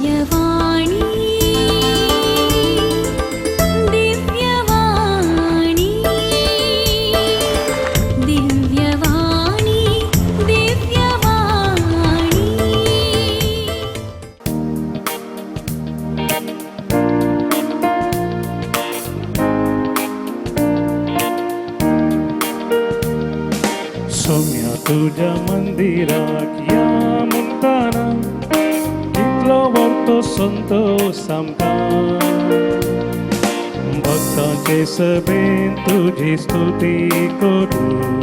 दिव्यवाणी, दिव्यवाणी, दिव्यवाणी, दिव्यवाणी. सोम्या तुज्या मंदिराक या म्हणटाना कितलो व्हडतो संतोश आमकां. भक्तांचे सभेन तुजी स्तुती करूं,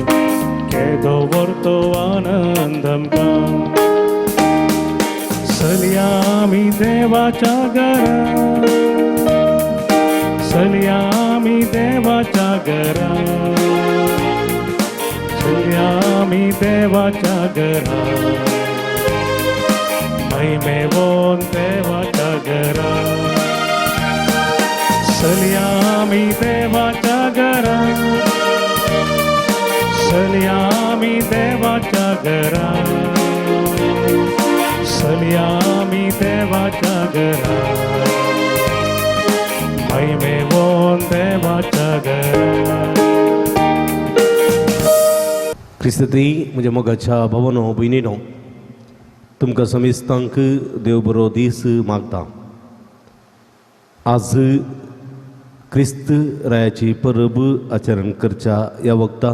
केदो व्हडतो आनंद आमकां. चलया आमी देवाच्या घरा, चलया आमी देवाच्या घरा, चलया आमी देवाच्या घरा, महिमेवोन देवाच्या घरा. चलया आमी देवाच्या घरा, चलया आमी देवाच्या घरा, चलया आमी देवाच्या घरा, महिमेवोन देवाच्या घरा. क्रिस्ती म्हज्या मोगाच्या भावानो, भयणीनो, तुमकां समेस्तांक देव बरो दीस मागता. आज क्रिस्त रायाची परब आचरण करच्या ह्या वखता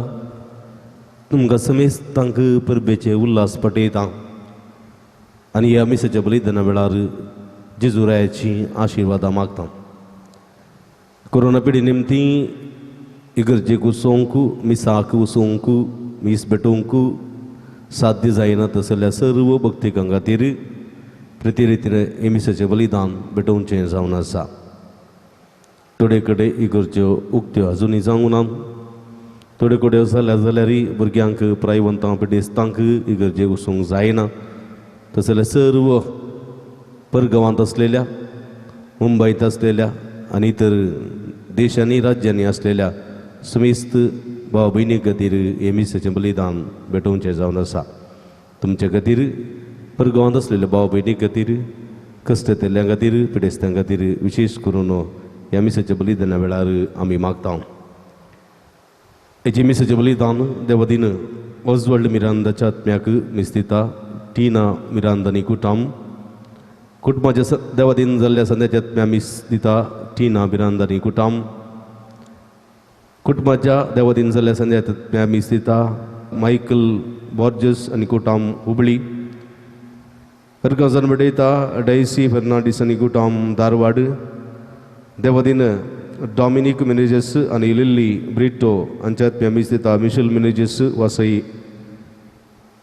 तुमकां समेस्तांक परबेचे उल्हास पटयता आनी ह्या मिसाच्या बलिदाना वेळार जेजू रायाची आशिर्वादां मागता. कोरोना पिढी निमती इगर्जेक वचोंक, मिसाक वचोंक, मीस भेटोवंक साध्य जायना तसल्या सर्व भक्तिकां खातीर प्रतिरितीन हे मिसाचें बलिदान भेटोवचें जावन आसा. थोडे कडेन इगर्ज्यो उक्त्यो अजुनूय जावंक ना. थोडे कडेन जाल्या जाल्यारय भुरग्यांक, प्रायवंतांक, पिडेस्तांक इगर्जेक वचूंक जायना. तसल्या सर्व परगांवांत आसलेल्या, मुंबयत आसलेल्या आनी इतर देशांनी, राज्यांनी आसलेल्या समेस्त भाव भयणी खातीर हे मिसाचें बलिदान भेटोवचें जावन आसा. तुमचे खातीर, परगांवांत आसलेल्या भाव भयणी खातीर, कश्टतेल्यां खातीर, पिडेस्तां खातीर विशेश करून ह्या मिसाच्या बलिदाना वेळार आमी मागता. हेची मिसाचें बलिदान देवदीन ऑजवल्ड मिरांदाच्या आत्म्याक मिस्तिता टिना मिरांदानी कुटाम. कुटुंबाच्या देवादीन जाल्ल्या संद्याच्या आत्म्या मिस दिता टिना मिरांदानी कुटाम. कुटुंबाच्या देवादीन जाल्ल्या संद्याच्या आत्म्या मिस दिता मायकल बॉर्जस आनी कुटाम, हुबळी. अर्गाजन भेटयता डैसी फेर्नांडीस आनी कुटाम, धारवाड. देवादीन डॉमिनीक मिनेजस आनी लिल्ली ब्रिटो हांच्या आत्म्या मिस दिता मिशेल मिनेजस, वासई,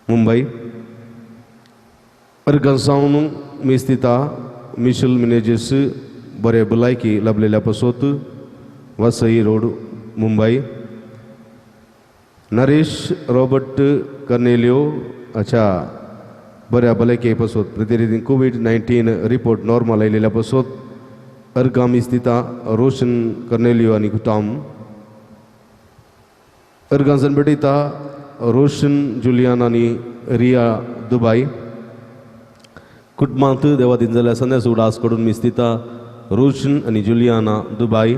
मुंबय. अर्गांसावन मीस दिता मिशेल मिनेजस, बरे भलायकी लाभलेल्या पसोत, वसई रोड, मुंबय. नरेश रॉबर्ट कर्नेलियो अच्छा बऱ्या भलायके पसोत, प्रतिनिधी कोवीड 19 रिपोर्ट नॉर्मल आयलेल्या पसोत अर्गां मीस दिता रोशन कर्नेलियो आनी कुटाम. अर्गांसन भेटयता रोशन जुलियान आनी रिया, दुबाय. कुटुंबांत देवादीन जाल्यार संन्यास उडास कडून मीस दिता रोशन आनी जुलियाना, दुबाय.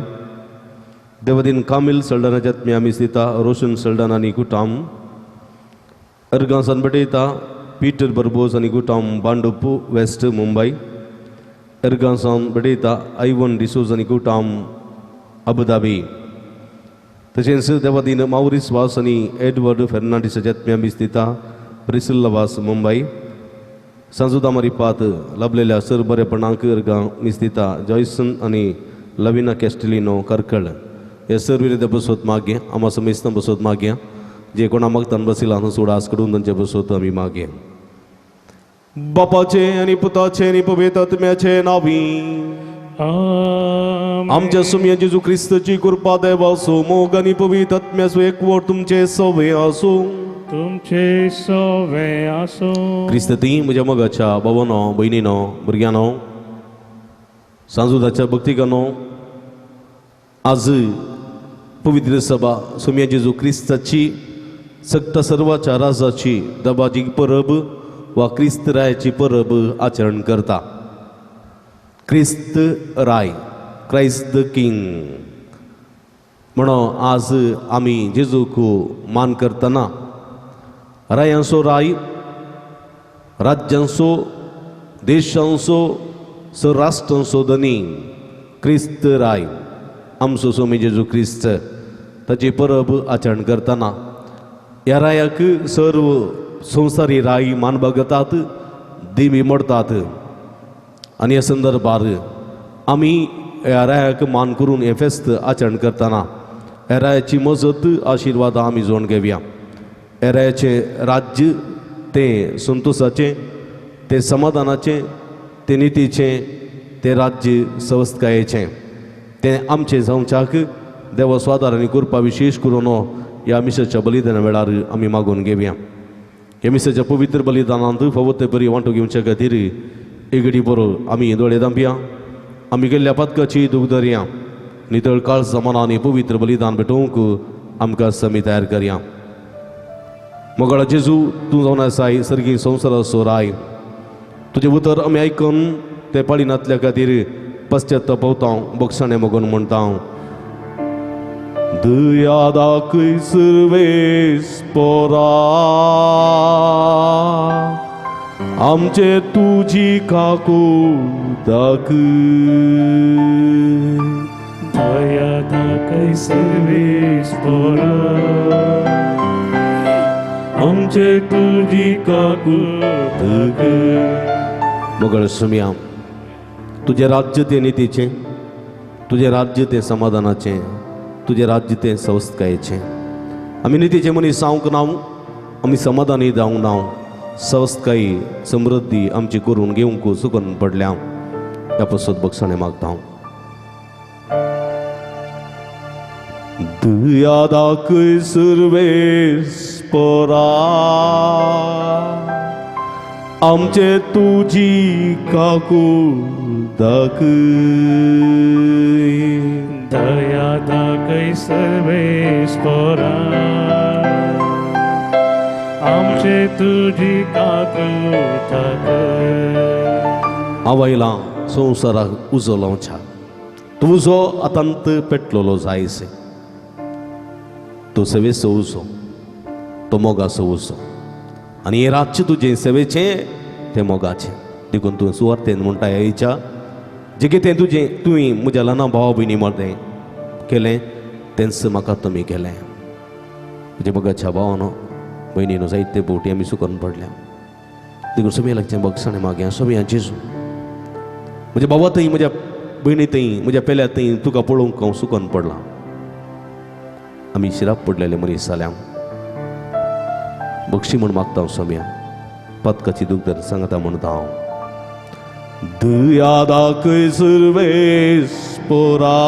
देवादीन कामिल सल्डानाच्या आत्म्या मीस दिता रोशन सल्डाना आनी कुटाम. अर्गांसन भेटयता पीटर बर्बोज आनी कुटाम, भांडुप वेस्ट, मुंबय. अर्गांसान भेटयता आयवन डिसोज आनी कुटाम, अबुधाबी. तशेंच देवादीन मावरीस वास आनी एडवर्ड फेर्नांडीसाच्या आत्म्या मीस दिता प्रिसिल्ला वास, मुंबय. सांजुदा मारिपात लाभलेल्या सर बरेपणाक अर्गां मीस दिता जॉयसन आनी लविना कॅस्टलिनो, करकळ. हे सर विरुद्ध बसोत मागे आमा समेस्तां बसोत मागे, जे कोणा मागतान बसिला सुडास कडून तांचे बसोत आमी मागे. बापाचे आनी पुताचे आनी पवित्र आत्म्याचे नावी. आमेन. आमच्या सुमया जेजू क्रिस्तची कृपा, देवाचो मोग आनी पवित्र आत्म्याचो एकवट तुमचे सवे आसूं. तुमचे सोवे आसूं. क्रिस्तती म्हज्या मोगाच्या भावानो, भयणीनो, भुरग्यांनो, सांजुदाच्या भक्तिकानो, आज पवित्र सभा सुमया जेजू क्रिस्ताची सगता सर्वाच्या राजाची दबाजी परब वा क्रिस्त रायाची परब आचरण करता. क्रिस्त राय, क्रायस्ट the king म्हणून आज आमी जेजूक मान करतना रायांचो राय, राज्यांचो, देशांचो, राष्ट्रांचो धनी क्रिस्त राय आमचो स्वामी जेजू क्रिस्त ताची परब आचरण करतना ह्या रायाक सर्व संवसारी राय मान बगतात, दिमी मोडतात. आनी ह्या संदर्भार आमी ह्या रायाक मान करून हें फेस्त आचरण करतना ह्या रायाची मजत, आशिर्वाद आमी जोड घेवया. ह्या रायाचें राज्य तें संतोशाचें, तें समाधानाचें, तें नितीचें, तें राज्य सवस्तकायेचें, तें आमचें जावच्याक देवा स्वादार आनी कृपा विशेश करून ह्या मिसाच्या बलिदाना वेळार आमी मागून घेवया. ह्या मिसाच्या पवित्र बलिदानांत फावो ते बरी वांटो घेवच्या खातीर एगडी बरो आमी दोळे धांपया. आमी गेल्ल्या पदकाची दूख धरया, नितळ काळ जमाना आनी पवित्र बलिदान भेटोवंक आमकां समी तयार करया. मोगाळा जेजू, तूं जावन आसाय सर्गी संवसाराचो राय. तुजें उतर आमी आयकून ते पाळिनातल्या खातीर पश्चाताप पावता, बक्षाणे मगून म्हणटा. दया दाखय सर्वेस्पोरा, आमचे तुजी काकू दाखय. दया दाखय सर्वेस्पोरा, आमचे तुजी काकू दाखय. मोगळ सुमया, तुजें राज्य तें नितीचें, तुजें राज्य तें समाधानाचें, तुजें राज्य तें सवस्तकायेचें. आमी नितीचें मनीस जावंक ना, आमी समाधानी जावंक ना, सवस्तकाय समृद्धी आमची करून घेवंक चुकून पडल्या. ह्या पसत बक्षाणे मागता. दया दाखय सर्वेस्पोरा, आमचे तुजी काकू दाखय. दया दाखय सर्वेस्पोरा, आमचे तुजी काकू दाखय. आवयला संवसाराक उजो लावच्या तूं उजो आतांत पेटलेलो जायसे. तो सेवेचो उजो, तो मोगाचो उजो, आनी हें रातचें तुजें सेवेचें तें मोगाचें. देखून तूं सुवार्थेन म्हणटा ह्या जें कितें तुजें तुवें म्हज्या ल्हान भावा भयणी मदें केलें तेंच म्हाका तुमी केलें. म्हज्या मोगाच्या भावानो भयणीनो, जायते बोटी आमी सुकून पडल्या. देखून सगळ्या लागचें बक्षाणे मागया. सगळ्या जेजू, म्हज्या भावा थंय, म्हज्या भयणी थंय, म्हज्या पेल्या थंय तुका पळोवंक हांव सुकून पडलां. आमी शिराप पडलेले मनीस जाल्या. बक्षी म्हूण मागता हांव सोम्या, पदकाची दुखदर सांगता म्हणटा हांव. दया दाखय सर्वेस्पोरा,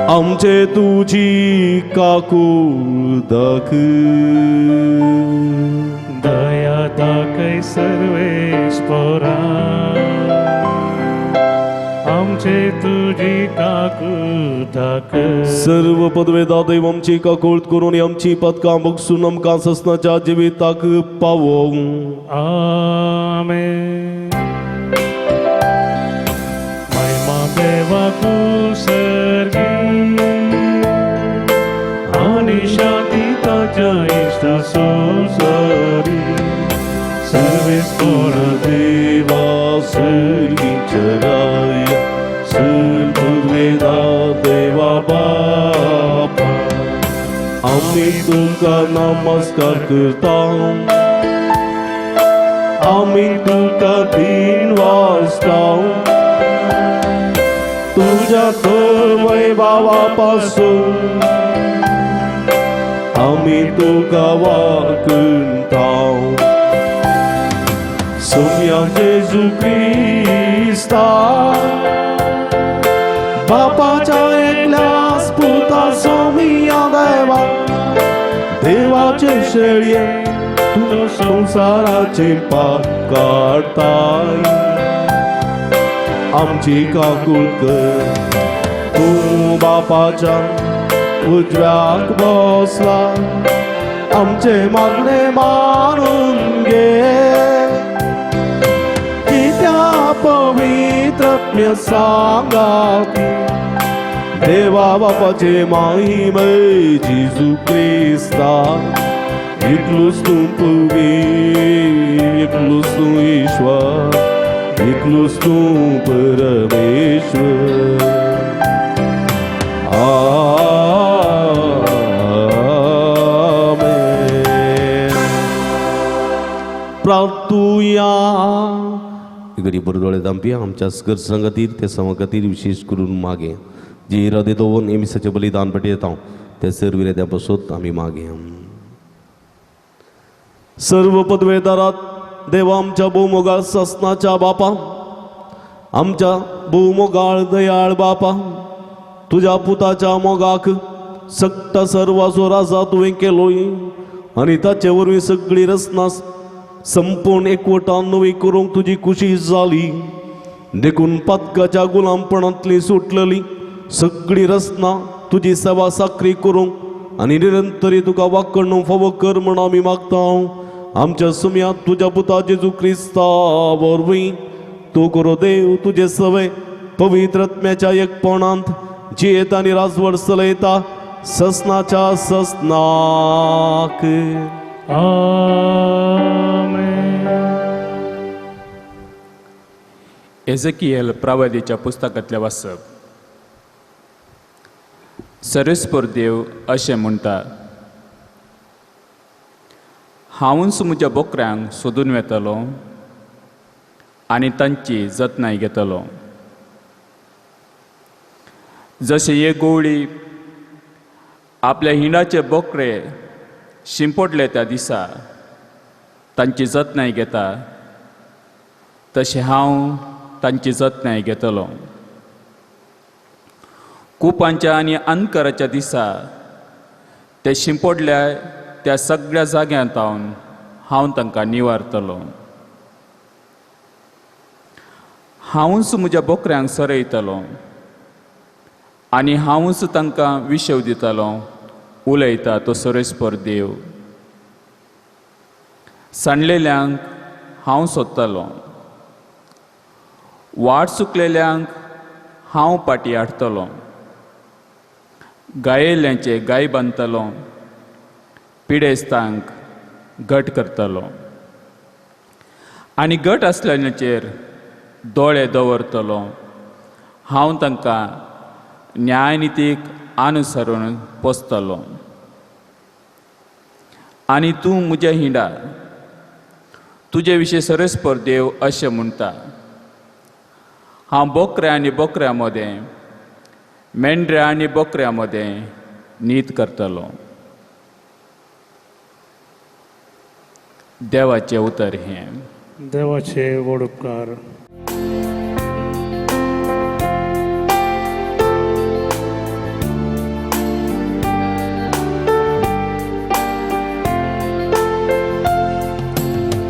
आमचे तुजी काकू दाखय. दया दाखय सर्वेस्पोरा, आमचे तुजी काकू दाखय. सर्व पदवेदा देव आमची काकूळत करून आमची पदकां बक्षून आमकां ससनाच्या जिविताक पावोवं. आमेन. महिमा देवाकू सर्गी आनी शांती ताच्या इश्टा संवसारी. सर्वेस्पोरा देवा सर्गीच्या राया, सर्व देवा बापा, आमी तुका नमस्कार करता, आमी तुका दिन वाजता. तुज्या थोर वैभावा पासून आमी तुका वाकणता. सोम्या जेजू क्रिस्ता, बापाच्या एकल्याच पुता सोमिया देवा, देवाचे शेळये तूं संवसाराचे पाप काडताय, आमची काकूळ कर. तूं बापाच्या उजव्याक बसला, आमचे मागणे मानून घे. कित्या पवित्र सांगाती देवा बापाचे महिमे जेजू क्रिस्ता एकलोच तूं पवी एकलोच तूं ईश्वर एकलोच तूं परमेश्वर. आमेन. प्रार्थुया. गरीब बरोडोळे दामपी आमच्या गरजां खातीर त्या समा खातीर विशेष करून मागे जे इरादे दवरून हे मिसाचें बलिदान पेटयता ते सर्व इराद्या पासत आमी मागे. सर्व पदवेदारात देवा आमच्या भोवमोगाळ ससनाच्या बापा आमच्या भोवमोगाळ दयाळ बापा तुज्या पुताच्या मोगाक सगटा सर्वाचो राजा तुवें केलोय आनी ताचे वरवीं सगळी रचना संपूर्ण एकवटान नवी करूंक तुजी खुशी जाली. देखून पातकाच्या गुलामपणांतली सुटलेली सगळी रचना तुजी सेवा साकरी करूंक आनी निरंतरी तुका वाकडणूक फावो कर म्हण आमी मागता. आमच्या सुम्यांत तुज्या पुता जेजू क्रिस्ता वरवीं तूं करो देव तुजे सवे पवित्र आत्म्याच्या एकपणांत जियेत आनी राजवट चलयता ससनाच्या ससनाक. आमेन. एझेकिएल प्रवादीच्या पुस्तकांतलें वाचप. सरेस्पर देव अशें म्हणटा, हांवूच म्हज्या बोकऱ्यांक सोदून वेतलो आनी तांची जतनाय घेतलो. जशें एक गवळी आपल्या हिंडाचे बोकरे शिंपडले त्या दिसा तांची जतनाय घेता तशें हांव तांची जतनाय घेतलो. कुपांच्या आनी अंधकाराच्या दिसा ते शिंपडल्या त्या सगळ्या जाग्यांत हांव तांकां निवारतलो. हांवूच म्हज्या बोकऱ्यांक सरयतलो आनी हांवूच तांकां विशव दितलो, उलयता तो सरेस्पर देव. सांडलेल्यांक हांव सोदतलो, वाट चुकलेल्यांक हांव पाटी हाडटलो, गायेल्यांचे गाय बांदतलो, पिडेस्तांक घट करतलो आनी घट आसलेल्याचेर दोळे दवरतलो. हांव तांकां न्यायनितीक अनुसरून पोसतलो. आनी तूं म्हज्या हिंडा तुजे विशीं सरेस्पर देव अशें म्हणटा, हांव बोकऱ्या आनी बोकऱ्या मदें, मेंढऱ्या आनी बोकऱ्या मदें नीत करतलो. देवाचें उतर हें. देवाचे व्हड उपकार.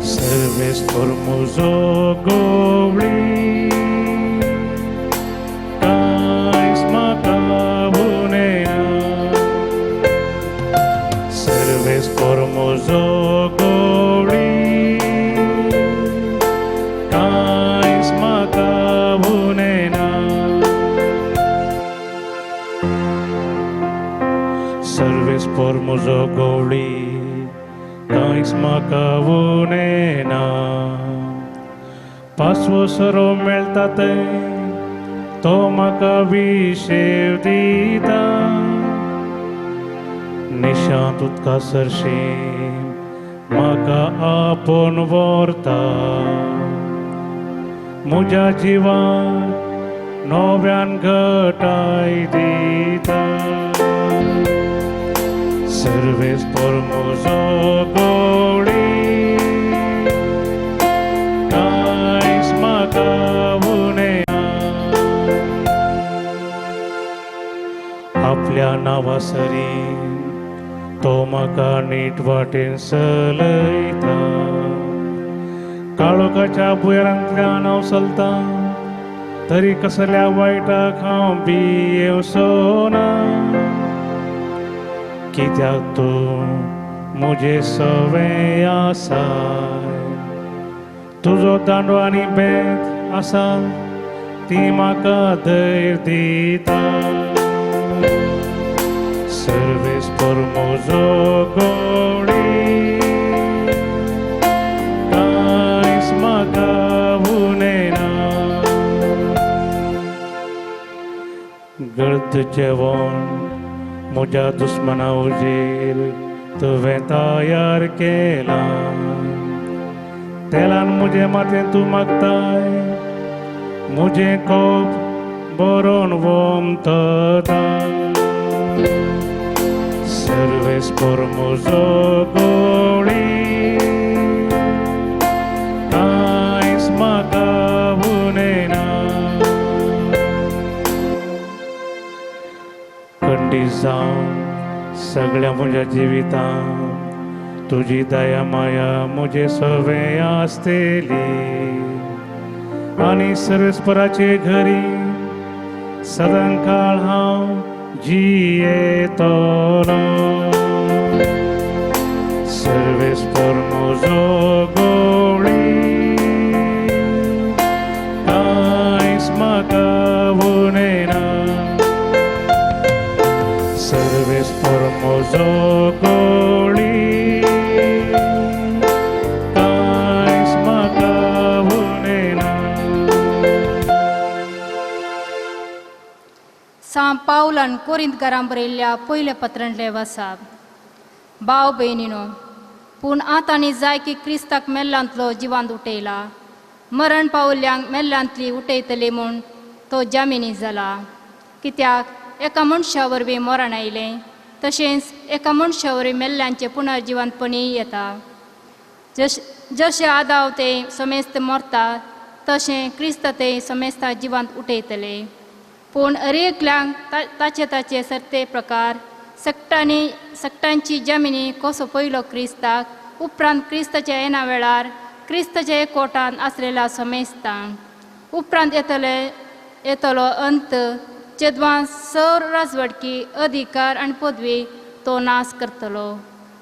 सर्वेस्पर म्हजो गवळी कांयच म्हाका उणें ना. सर्वेस्पर म्हजो गवळी कांयच म्हाका उणें ना. सर्वेस्पर म्हजो गवळी कांयच म्हाका उणें ना. पासवो सरो मेळटा तें तो म्हाका विशेव दिता. निशांत उदका सरशी म्हाका आपोवन व्हरता. म्हज्या जिवाक नव्यान घटाय दिता. सर्वेस्पर म्हजो गवळी कांयच म्हाका उणें ना. आपल्या नांवासरी तो म्हाका नीट वाटेन चलयता. काळोखाच्या भुंयारांतल्यान हांव चलतां तरी कसल्या वायटाक हांव भियेवचो ना. कित्याक तूं म्हजे सवें आसाय, तुजो दांडो आनी बेत आसा ती म्हाका धैर्य दिता. सर्वेस्पर म्हजो गोडी कांयच म्हाका उणें ना. गर्द जेवण म्हज्या दुस्मना हुजीर तुवें तयार केलां. तेलान म्हजें माथें तूं मागताय म्हजें कोप बरोवन वमतता. सर्वेस्पर म्हजो गोळी कांयच म्हाका उणें ना. खंडीत जावन सगळ्या म्हज्या जिवितांत तुजी दया माया म्हजे सवें आसतली आनी सर्वेस्पराचे घरी सदांकाळ हांव जियेतलो. सर्वेस्पर म्हजो गोळी कांयच म्हाका उणें ना. सर्वेस्पर म्हजो गोळी कांयच म्हाका उणें ना. सां पावलान कोरिंतकारां बरयल्ल्या पयल्या पत्रांतले वसाप. भाव भयणीनो, पूण आतां आनी जाय की क्रिस्ताक मेल्ल्यांतलो जिवांत उठयला, मरण पावल्ल्यांक मेल्ल्यांतली उठयतली म्हूण तो जामिनी जाला. कित्याक एका मनशा वरवीं मरण आयलें, तशेंच एका मनशा वरवीं मेल्ल्यांचें पुनर्जिवंतपणीय येता. जशें आदाव ते समेस्त मरता तशें क्रिस्त ते समेस्ता जिवांत उठयतले. पूण हर एकल्यांक ताचे ताचे सरते प्रकार सगटांनी सगटांची जमिनी कसो पयलो क्रिस्ताक, उपरांत क्रिस्ताच्या येणा वेळार क्रिस्ताच्या एकवटान आसलेल्या समेस्तांक, उपरांत येतलो अंत जेदवां सर राजवटकी अधिकार आनी पदवी तो नाश करतलो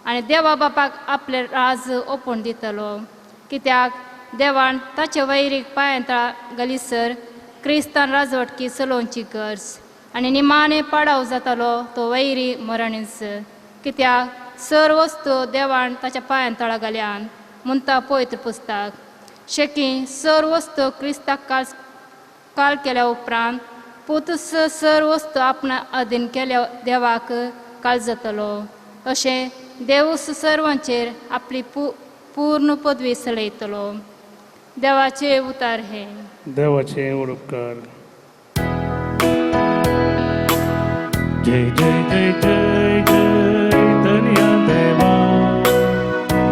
आनी देवा बापाक आपलें राज ओपून दितलो. कित्याक देवान ताचे वैरीक पांयांतळा घालीसर क्रिस्तान राजवटकी चलोवची गरज आनी निमाणे पाडाव जातालो तो वैरी मरणीच. कित्याक सर वस्तू देवान ताच्या पांयांतळा घाल्यान म्हणटा पवित्र पुस्तक. शेकी सर वस्तू क्रिस्ताक काल केल्या उपरांत पूतच सर वस्तू आपणा अधीन केल्या देवाक काल जातलो. अशें देवूच सर्वांचेर आपली पूर्ण पदवी चलयतलो. देवाचे उतार हे. देवाचे उपकार. जय जय जय जय जय धन्य देवा,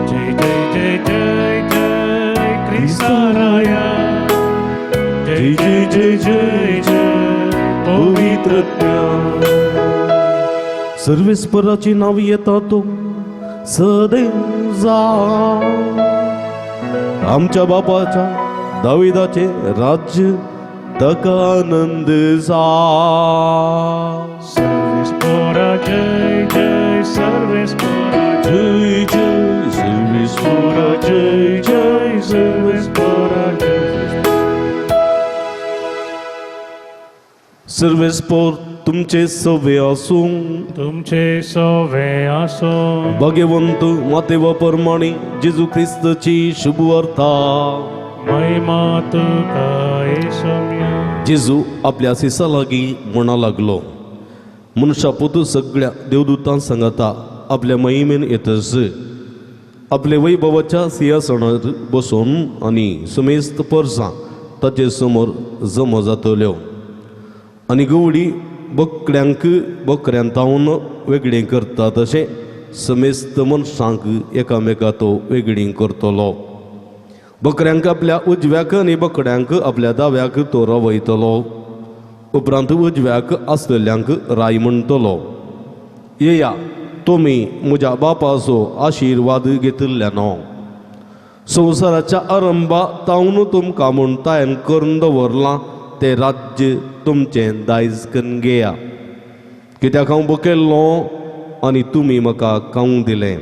जय जय जय जय जय क्रिस्ताराया, जय जय जय जय जय पवित्र सर्वेस्पराची नाव येता तो सदैव जा. आमच्या बापाच्या दाविदाचे राज्य ताका आनंद जा. सर्वेस्परा जय जय सर्वेस्परा जय जय सर्वेस्परा जय जय सर्वेस्परा जय. सर्वेस्पर तुमचे सवे आसूं, तुमचे सवे आसो. भाग्यवंत मातेवा परमाणे जेजू ख्रिस्ताची शुभवार्ता. महिमा तुका येसम्या. जेजू आपल्या सिसा लागीं म्हणा लागलो, मनशा पुतू सगळ्या देवदूतां सांगता आपल्या महिमेन येतच आपले वैभवाच्या सिंहासनार बसून आनी समेस्त परसां ताचे समोर जमा जातल्यो आनी गवडी बकड्यांक बकऱ्यां तावन वेगळीं करता तशें समेस्त मनशांक एकामेका तो वेगळीं करतलो. बकऱ्यांक आपल्या उजव्याक आनी बकड्यांक आपल्या दाव्याक तो रवयतलो. उपरांत उजव्याक आसलेल्यांक राय म्हणटलो, येया तुमी म्हज्या बापाचो आशिर्वाद घेतिल्ल्यानो, संवसाराच्या आरंभा तावन तुमकां म्हूण तयार करून दवरलां तें राज्य तुमचें दायज करून घेया. कित्याक हांव भुकेल्लो आनी तुमी म्हाका खावंक दिलें,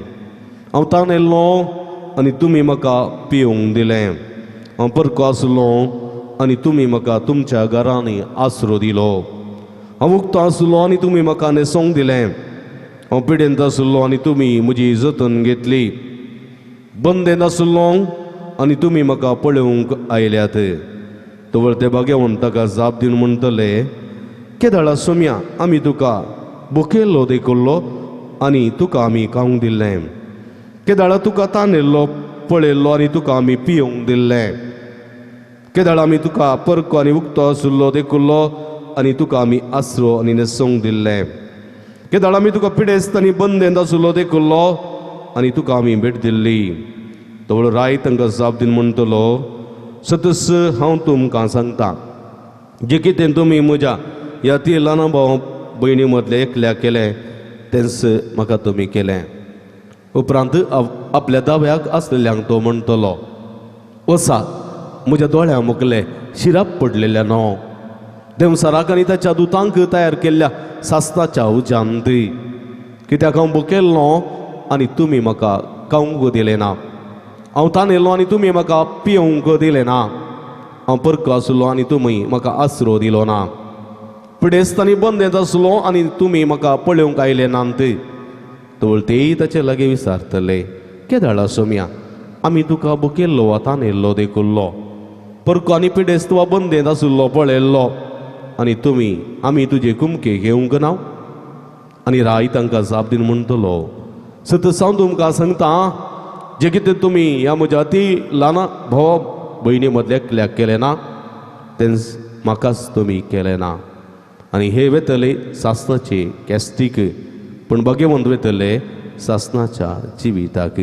हांव ताणेल्लो आनी तुमी म्हाका पिवंक दिलें, हांव परको आसलो आनी तुमी म्हाका तुमच्या घरांनी आसरो दिलो. हांव उक्तो आसलो आनी तुमी म्हाका न्हेसोवंक दिलें. हांव पिडेंत आसलो आनी तुमी म्हजी जतन घेतली. बंदेंत आसलो आनी तुमी म्हाका पळोवंक आयल्यात. तवळ ते भाग्यवंत ताका जाप दिवन म्हणटले, केदाळा सोम्या आमी तुका भुकेल्लो देखुल्लो आनी तुका आमी खावंक दिल्लें. केदाळा तुका तानेल्लो पळयल्लो आनी तुका आमी पिवंक दिल्लें. केदाळा आमी तुका परको आनी उक्तो आसुल्लो देखुल्लो आनी तुका आमी आसरो आनी न्हेसोवंक दिल्लें. केदाळा आमी तुका पिडेस्त आनी बंदेंत आसुल्लो देखुल्लो आनी तुका आमी भेट दिल्ली. तवळ राय तांकां जाप दिवन म्हणटलो, सतस हांव तुमकां सांगता, जें कितें तुमी म्हज्या ह्या ती ल्हान भाव भयणी मदलें एकल्याक केलें तेंच म्हाका तुमी केलें. उपरांत आपल्या दाव्याक आसलेल्यांक तो म्हणटलो, वसा म्हज्या दोळ्यां मुखले शिराप पडलेल्या न्हू देंवसाराक आनी ताच्या दुतांक तयार केल्ल्या सासणाच्या उज्यांत, कित्याक हांव भुकेल्लो आनी तुमी म्हाका खावंक दिलें ना. हांव तानेल्लो आनी तुमी म्हाका पिवंक दिलें ना. हांव परको आसलो आनी तुमी म्हाका आसरो दिलो ना. पिडेस्त आनी बंदेंत आसलो आनी तुमी म्हाका पळोवंक आयले नात. तवळ तेय ताचे लागीं विचारतले, केदाळा सोम्या आमी तुका भुकेल्लो वा तानेल्लो देखुल्लो, परको आनी पिडेस्त वा बंदेंत आसुल्लो पळयल्लो आनी तुमी आमी तुजे कुमके घेवंक ना. आनी राय तांकां जाप दिवन म्हणटलो, सतस हांव तुमकां सांगता, जें कितें तुमी ह्या म्हज्या अती ल्हान भावा भयणी मदल्या एकल्याक केलें ना तेंच म्हाकाच तुमी केलें ना. आनी हे वेतले सासणाचे कॅस्टीक, पूण भाग्यवंत वेतले सासणाच्या जिविताक.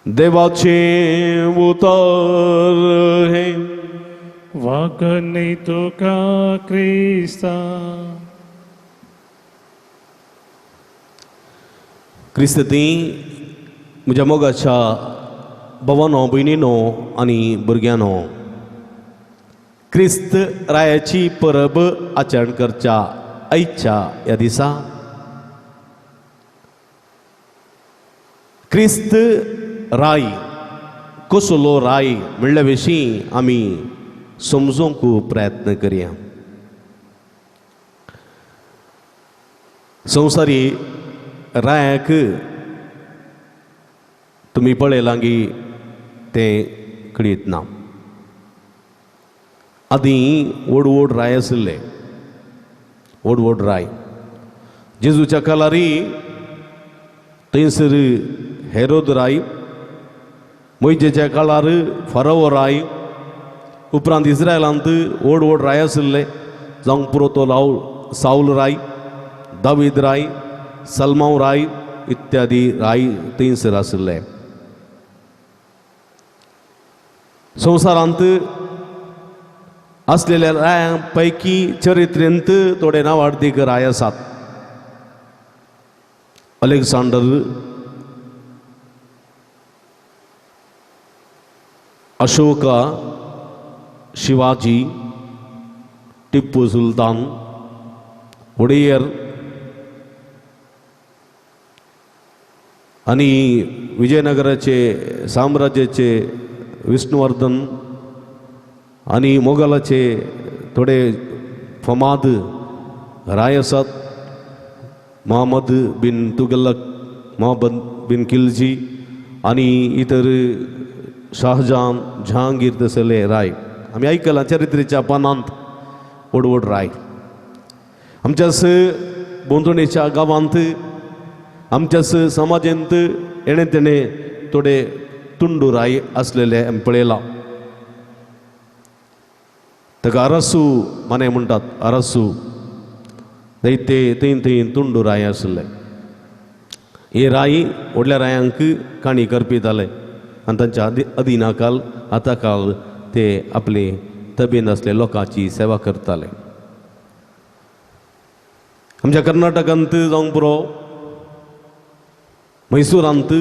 देवाचें उतर हें. वागणी तुका क्रिस्ता. क्रिस्ती म्हज्या मोगाच्या भावानो, भयणीनो आनी भुरग्यांनो, क्रिस्त रायाची परब आचरण करच्या आयच्या ह्या दिसा क्रिस्त राय कसलो राय म्हणल्या विशीं आमी समजूंक प्रयत्न करया. संवसारी रायाक तुमी पळयलां की तें कळीत ना. आदीं व्हड व्हड राय आशिल्ले, व्हड व्हड राय. जेजूच्या काळारी थंयसर हेरोद राय, मोयजेच्या काळार फारोवो राय, उपरांत इस्रायलांत व्हड व्हड राय आशिल्ले, जावंक पुरो तो लाव सावल राय, दावीद राय, सलमाव राय इत्यादी राय थंयसर आशिल्ले. संवसारांत आसलेल्या रायां पैकी चरित्रेंत थोडे नांवाडदीक राय आसात. अलेक्झांडर, अशोका, शिवाजी, टिप्पू सुलतान, वडेयर आनी विजयनगराचे साम्राज्याचे विष्णुवर्धन आनी मोगलाचे थोडे फमाद राय आसात. मोहम्मद बिन तुगलक, मोहम्मद बिन खिलजी आनी इतर शाहजहान, जहांगीर तसले राय आमी आयकलां चरित्रेच्या पानांत. व्हड व्हड राय आमच्याच भोंवतणीच्या गांवांत, आमच्याच समाजांत येणे तेणे थोडे तुंडू राय आसलेले आमी पळयला. ताका अरसू माने म्हणटात, अरसू ते थंय थंय तुंडू राय आशिल्ले. हे राय व्हडल्या रायांक काणी करपिताले आनी तांच्या अदिनाकाल आताकाल ते आपले तबेन आसले लोकांची सेवा करताले. आमच्या कर्नाटकांत जावंक पुरो, म्हैसूरांत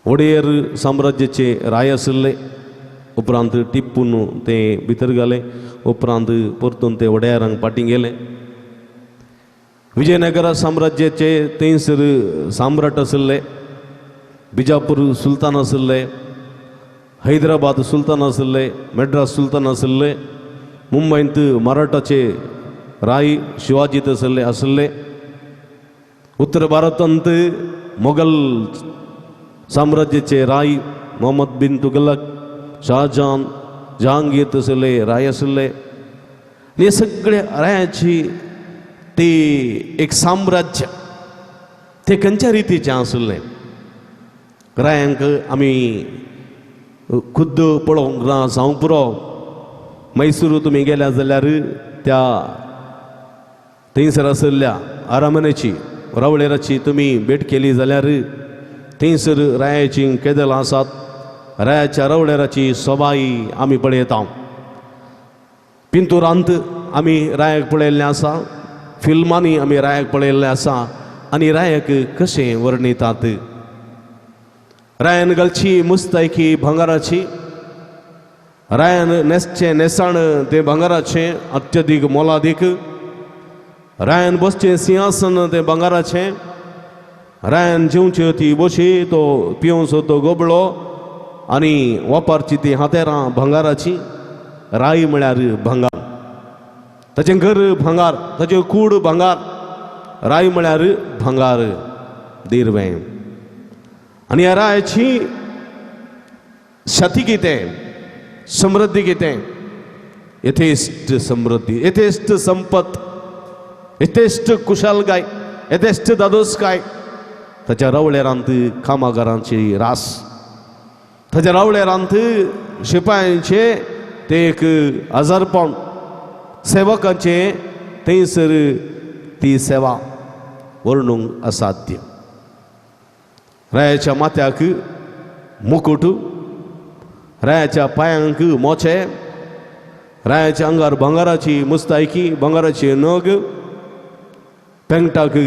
वडेर साम्राज्याचे राय आशिल्ले. उपरांत टिप्पून ते भितर घाले, उपरांत परतून ते वडेरांक फाटीं गेले. विजयनगर साम्राज्याचे थंयसर सम्राट आशिल्ले, बिजापूर सुलतान आशिल्ले, हैदराबाद सुलतान आशिल्ले, मद्रास सुलतान आशिल्ले, मुंबयंत मराठाचे राय शिवाजी तसले आशिल्ले, उत्तर भारतांत मोगल साम्राज्याचे राय मोहम्मद बिन तुगलक, शाहजहान, जहांगीर तसले राय आशिल्ले. आनी हे सगळे रायाची ती एक साम्राज्य ते खंयच्या रितीचें आशिल्लें. रायांक आमी खुद्द पळोवंक ना जावंक पुरो. मैसूर तुमी गेल्या जाल्यार त्या थंयसर आशिल्ल्या आरामनेची रावळेराची तुमी भेट केली जाल्यार थंयसर रायाचीं केदलां आसात. रायाच्या रावळेराची सोबाई आमी पळयता. पिंतुरांत आमी रायाक पळयल्लें आसा, फिल्मांनी आमी रायाक पळयल्लें आसा. आनी रायाक कशें वर्णितात, रायान घालची मुस्तायकी भांगराची, रायान न्हेसचें न्हेसाण तें भांगराचें अत्यधीक मोलादीक, रायान बसचें सिंहासन तें भांगराचें, रायान जेवच्यो ती बशी, तो पिवचो तो गोबळो आनी वापरची ती हातेरां भांगराची. राय म्हळ्यार भांगर, ताचें घर भांगार, ताचें कूड भांगार. राय म्हळ्यार भांगार दिरवें. आनी ह्या रायाची शती कितें, समृद्धी कितें, यथेश्ट समृद्धी, यथेश्ट संपत, यथेश्ट कुशालकाय, यथेश्ट दादोसकाय. ताच्या रावळेरांत कामागारांची रास, ताच्या रावळेरांत शिपायांचे ते एक 1000 पावंड सेवकांचे थंयसर ती सेवा वर्णूंक असाध्य. रायाच्या माथ्याक मुकुट, रायाच्या पांयांक मोचे, रायाच्या आंगार भांगराची मुस्तायकी, भांगराची नग, पेंगटाक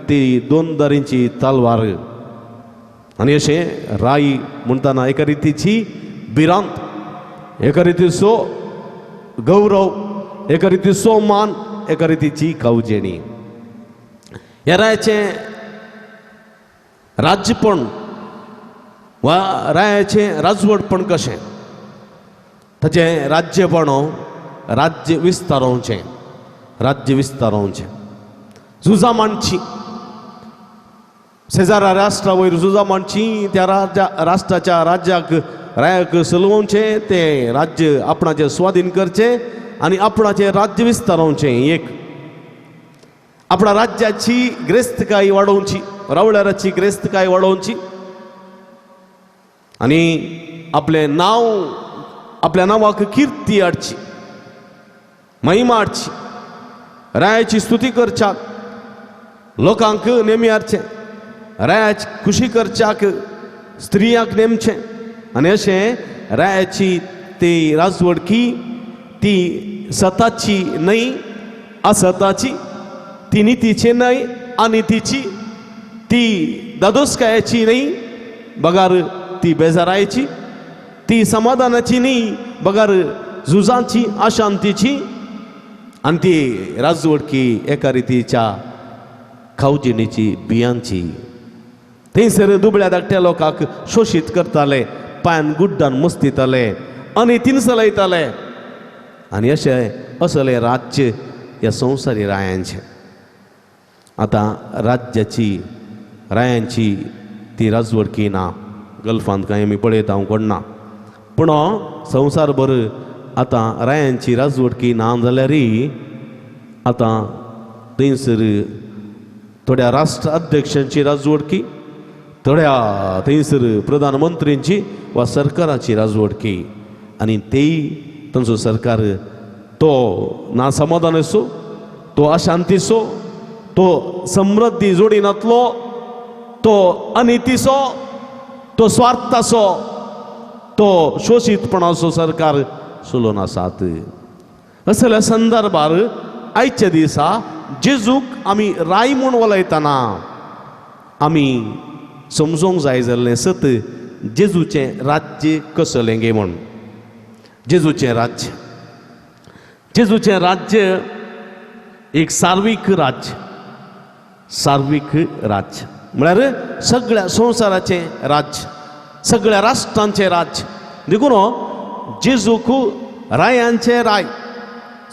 ती 2 दारींची तलवार. आनी अशें राय म्हणटना एका रितीची भिरांत, एका रितीचो गौरव, एका रितीचो मान, एका रितीची कावजेणी. ह्या रायाचें राज्यपण वा रायाचें राजवटपण कशें, ताचें राज्यपण राज्य विस्तारोवचें, राज्य विस्तारोवचें, झुजां मांडची, शेजारा राष्ट्रा वयर झुजां मांडची, त्या राष्ट्राच्या राज्याक रायाक चलोवचें, तें राज्य आपणाचें स्वाधीन करचें आनी आपणाचें राज्य विस्तारोवचें. एक आपणा राज्याची ग्रेस्तकाय वाडोवची, रावळ्याराची ग्रेस्तकाय वाडोवची आनी आपलें नांव, आपल्या नांवाक किर्ती हाडची, महिमा हाडची. रायाची स्तुती करच्याक लोकांक नेमी हाडचें, रायाची खुशी करच्याक स्त्रियांक नेमचें. आनी अशें रायाची ती राजवडकी ती सताची न्हय असताची, ती नितीची न्हय अनितीची, ती दादोसकायाची न्हय बगार ती बेजारायची, ती समाधानाची न्हय बगार झुजांची अशांतीची. आनी ती राजवडकी एका रितीच्या खावजिणीची बियांची. थंयसर दुबळ्या धाकट्या लोकांक शोशीत करताले, पांयान गुड्डान मस्तिताले आनी तिनसलयताले. आनी अशें असलें राज्य ह्या संवसारी रायांचें. आतां राज्याची रायांची ती राजवडकी ना. गल्फांत कांय आमी पळयता हांव कोण ना, पूण संवसारभर आतां रायांची राजवडकी ना जाल्यारय आतां थंयसर थोड्या राष्ट्र अध्यक्षांची राजवडकी, थोड्या थंयसर प्रधानमंत्र्यांची वा सरकाराची राजवडकी. आनी तेय तांचो सरकार तो ना समाधानाचो, तो अशांतीचो, तो समृद्धी जोडिनातलो, तो अनितीचो, तो स्वार्थाचो, तो शोशीतपणाचो सरकार चलोवन आसात. असल्या संदर्भार आयच्या दिसा जेजूक आमी राय म्हूण उलयतना आमी समजूंक जाय जाल्लें सत जेजूचें राज्य कसलें गे म्हूण. जेजूचें राज्य, जेजूचें राज्य एक सार्वीक राज्य, सार्वीक राज्य म्हळ्यार सगळ्या संवसाराचें राज्य, सगळ्या राष्ट्रांचें राज्य, देखून जेजूक रायांचे राय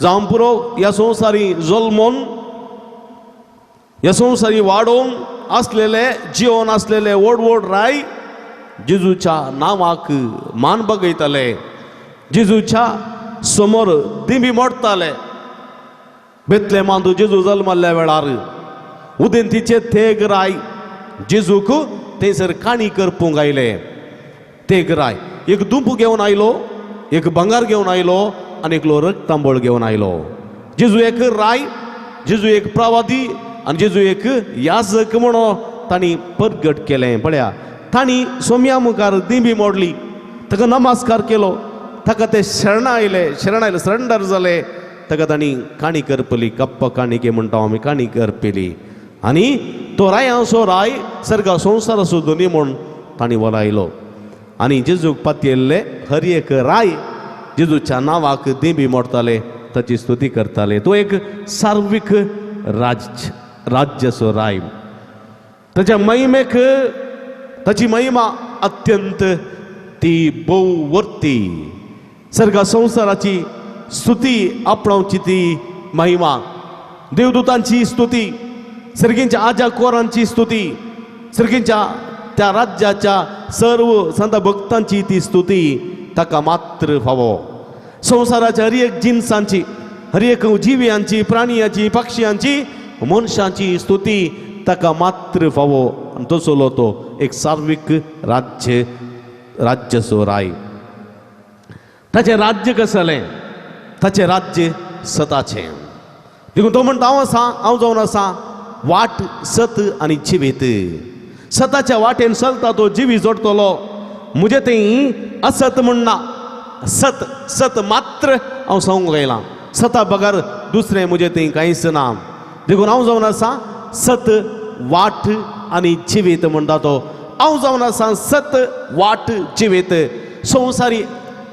जावं पुरो ह्या संवसारी जल्मोन ह्या संवसारी वाडोवन आसलेले जिवन आसलेले व्हड व्हड राय जेजूच्या नांवाक मान बगयताले, जेजूच्या समोर दिंबी मोडटाले. बेतलेमांत जेजू जल्मल्ल्या वेळार उदेंतीचे तेग राय जेजूक थंयसर काणी करपूंक आयले. तेग राय एक दुंप घेवन आयलो, एक भांगर घेवन आयलो आनी एकलो रक्तांबळ घेवन आयलो. जेजू एक राय, जेजू एक प्रवादी आनी जेजू एक याजक म्हणून तांणी परगट केलें. पळया तांणी सोम्या मुखार दिंबी मोडली, ताका नमस्कार केलो, ताका ते शरणा आयले, शरण आयले, सरेंडर जाले. ताका तांणी काणी करपली, कप्प काणिके म्हणटा आमी, काणी करपेली. आनी तो रायांचो राय सर्गा संवसाराचो धनी म्हूण तांणी वलायलो. आनी जेजूक पातयेल्ले हर एक राय जेजूच्या नांवाक दिंबी मोडटाले, ताची स्तुती करताले. तो एक सार्वीक राज्य राज्याचो राय. ताच्या महिमेक ताची महिमा अत्यंत ती भोववर्ती. सर्गा संवसाराची स्तुती आपणावची ती महिमा, देवदूतांची स्तुती, सर्गींच्या आजा कोरांची स्तुती, सर्गींच्या त्या राज्याच्या सर्व संत भक्तांची ती स्तुती ताका मात्र फावो. संवसाराच्या हर एक जिनसांची, हर एक जिव्यांची, प्राणियांची, पक्षयांची, मनशांची स्तुती ताका मात्र फावो. आनी तसलो तो एक सार्वीक राज्य राज्याचो राय. ताचें राज्य कसलें? ताचें राज्य सताचें. देखून तो म्हणटा हांव आसा, हांव जावन आसा वाट, सत आनी जिवीत. सताच्या वाटेन चलता तो जिवी जोडटलो. म्हजें थंय असत म्हणना, सत सत मात्र हांव सांगूंक आयलां. सता बगर दुसरें म्हजें थंय कांयच ना. देखून हांव जावन आसा सत, वाट आनी जिवीत म्हणटा तो. हांव जावन आसा सत, वाट, जिवीत. संवसारी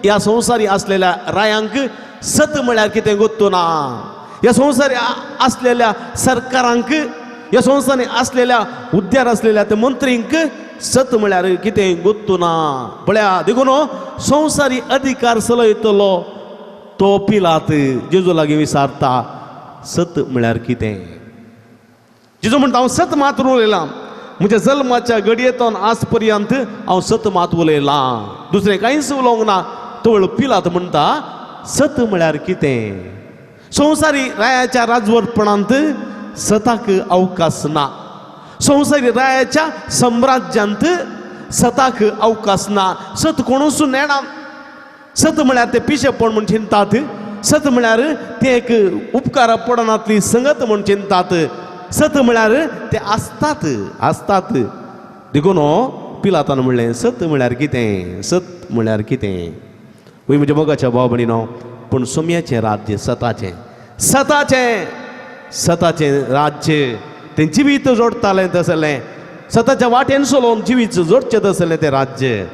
ह्या संवसारी आसलेल्या रायांक सत म्हळ्यार कितें गोत्तू ना. ह्या संवसारी आसलेल्या सरकारांक, ह्या संवसारी आसलेल्या हुद्द्यार आसलेल्या त्या मंत्रींक सत म्हळ्यार कितें गोत्तू ना. पळया देखून संवसारी अधिकार चलयतलो तो पिलात जेजू लागीं विचारता सत म्हळ्यार कितें. जेजू म्हणटा हांव सत मात उलयलां, म्हज्या जल्माच्या घडयेंतून आज पर्यंत हांव सत मात उलयलां, दुसरें कांयच उलोवंक ना. तवळ पिलात म्हणटा सत म्हळ्यार कितें. संवसारी रायाच्या राजवटपणांत सताक अवकाश ना, संवसारी रायाच्या सम्राज्यांत सताक अवकाश ना. सत कोणूच नेणा. सत म्हळ्यार ते पिशेपण म्हूण चिंतात, सत म्हळ्यार ते एक उपकारा पडनातली संगत म्हूण चिंतात, सत म्हळ्यार ते आसतात आसतात. देखून पिलातान म्हणलें सत म्हळ्यार कितें, सत म्हळ्यार कितें. वय म्हज्या मोगाच्या भाव भयणीनो, पूण सोम्याचें राज्य सताचें, सताचें, सताचें राज्य. तें जिवीत जोडटालें तसलें, सताच्या वाटेन चलोवन जिवीत जोडचें तसलें तें राज्य.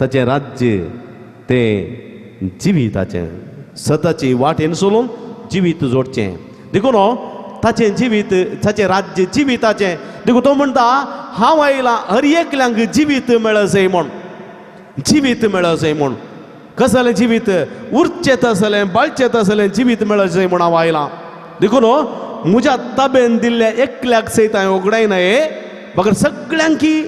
ताचें राज्य तें जिविताचें, सताची वाटेन चलोवन जिवीत जोडचें. देखून ताचें जिवीत, ताचें राज्य जिविताचें. देखून तो म्हणटा हांव आयलां हर एकल्यांक जिवीत मेळजय म्हूण, जिवीत मेळजय म्हूण. कसलें जिवीत? उरचें तसलें, बाळचें तसलें जिवीत मेळजय म्हूण हांव आयलां. देखून म्हज्या ताबेन दिल्ल्या एकल्याक सयत हांवें उगडायना हे बगर सगळ्यांकी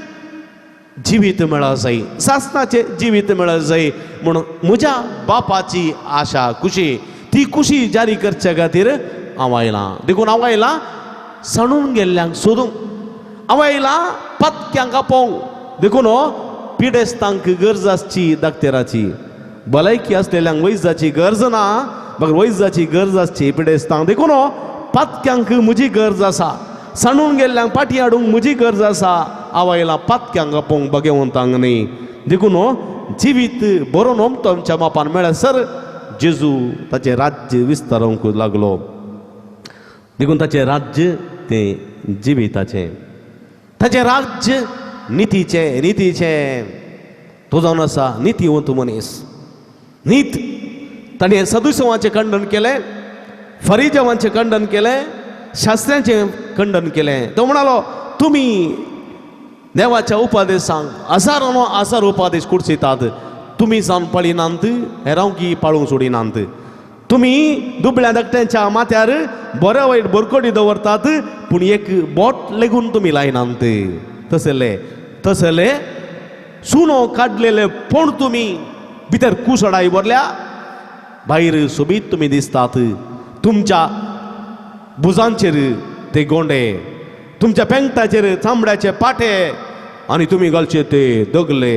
जिवीत मेळजय, सासणाचें जिवीत मेळजय म्हूण म्हज्या बापाची आशा खुशी, ती खुशी जारी करचे खातीर हांव आयलां. देखून हांव आयलां सणून गेल्ल्यांक सोदूंक, हांव आयलां पत्क्यांक आपोवंक. देखून पिडेस्तांक गरज आसची दाक्तेराची, भलायकी आसलेल्यांक वैजाची गरज ना, बगर वैजाची गरज आसची पिडेस्तांक. देखून पातक्यांक म्हजी गरज आसा, सांडून गेल्ल्यांक पाटी हाडूंक म्हजी गरज आसा. हांव आयलां पातक्यांक आपोवंक बगेवंतांक न्ही. देखून जिवीत बरो नोमतो आमच्या मापान मेळसर जेजू ताचें राज्य विस्तारूंक लागलो. देखून ताचें राज्य तें जिविताचें, ताचें राज्य नितीचें, नितीचें. तो जावन आसा नितीवंत मनीस, नीत. ताणें सदुसवाचें खंडन केलें, फरिजवांचें खंडन केलें, शास्त्र्यांचें खंडन केलें. तो म्हणालो तुमी देवाच्या उपदेशांक हजारानो हजार उपदेश कुर्सितात, तुमी जावन पळयनात, हेरांकी पाळूंक सोडिनात. तुमी दुबळ्या धाकट्यांच्या माथ्यार बऱ्या वायट बरकोटी दवरतात, पूण एक बोट लेगून तुमी लायनात. तसले तसले सुनो काडलेले पूण तुमी भितर कुसडाय भरल्या, भायर सोबीत तुमी दिसतात. तुमच्या भुजांचेर ते गोंडे, तुमच्या पेंगटाचेर चामड्याचे पाटे, आनी तुमी घालचे ते दगले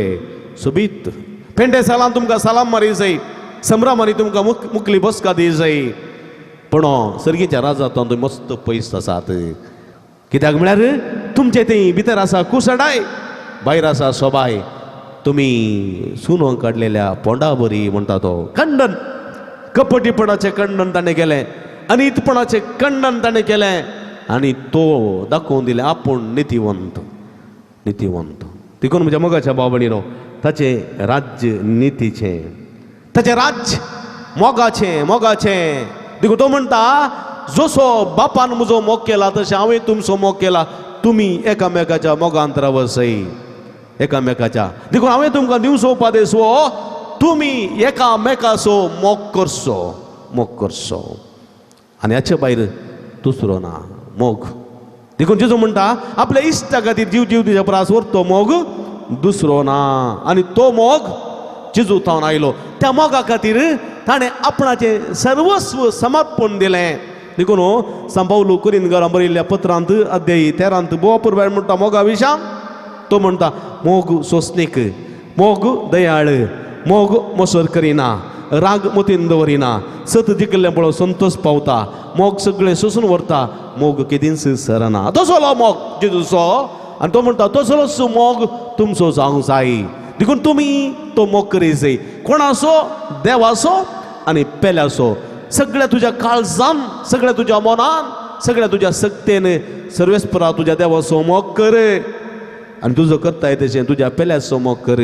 सोबीत. पेंटे सालान तुमकां सलाम मारी जाय, संभ्रमानी तुमकां मुकली बसका दी जाय, पूण सर्गीच्या राजांत तुमी मस्त पयस आसात. कित्याक म्हळ्यार तुमचे थंय भितर आसा कुसडाय, भायर आसा सोबाय. तुमी सुनो काडलेल्या पोंडा बरी म्हणटा तो खंडन, कपटीपणाचें खंडन ताणें केलें, अनितपणाचें खंडन ताणें केलें, आनी तो दाखोवन दिलें आपूण नितीवंत, नितीवंत. देखून म्हज्या मोगाच्या भाव भयणीनो, ताचें राज्य नितीचें, ताचें राज्य मोगाचें, मोगाचें. देखून तो म्हणटा, जसो बापान म्हजो मोग केला तशें हांवें तुमचो मोग केला, तुमी एकामेकाच्या मोगांत रावसय, एकामेकाच्या. देखून हांवें तुमकां दिवचो उपादेस हो, तुमी एकामेकाचो मोग करचो, मोग करचो. आनी हाचे भायर दुसरो ना मोग. देखून जेजू म्हणटा, आपल्या इश्टा खातीर जीव जीव दिवच्या परस व्हर तो मोग दुसरो ना. आनी तो मोग जेजू थावन आयलो, त्या मोगा खातीर ताणें आपणाचें सर्वस्व समर्पण दिलें. देखून सांत पावलू कुरिंदकारां बरयल्ल्या पत्रांत अध्यायी 13 भोव पुरवाय म्हणटा मोगा विशां. तो म्हणटा, मोग सोंसणीक, मोग दयाळ, मोग मोसर करिना, राग मतीन दवरिना, सत जिखिल्लें पळोवन संतोश पावता, मोग सगळें सोंसून व्हरता, मोग केदींच सरना. तसलो मोग जेजूचो. आनी तो म्हणटा तसलोच मोग तुमचो जावंक जाय. देखून तुमी तो मोग करी जाय. कोणाचो? देवाचो आनी पेल्याचो. सगळ्या तुज्या काळजान, सगळ्या तुज्या मनान, सगळ्या तुज्या सक्तेन सर्वेस्परा तुज्या देवाचो मोग कर, आनी तुजो करताय तशें तुज्या पेल्याचो मोग कर.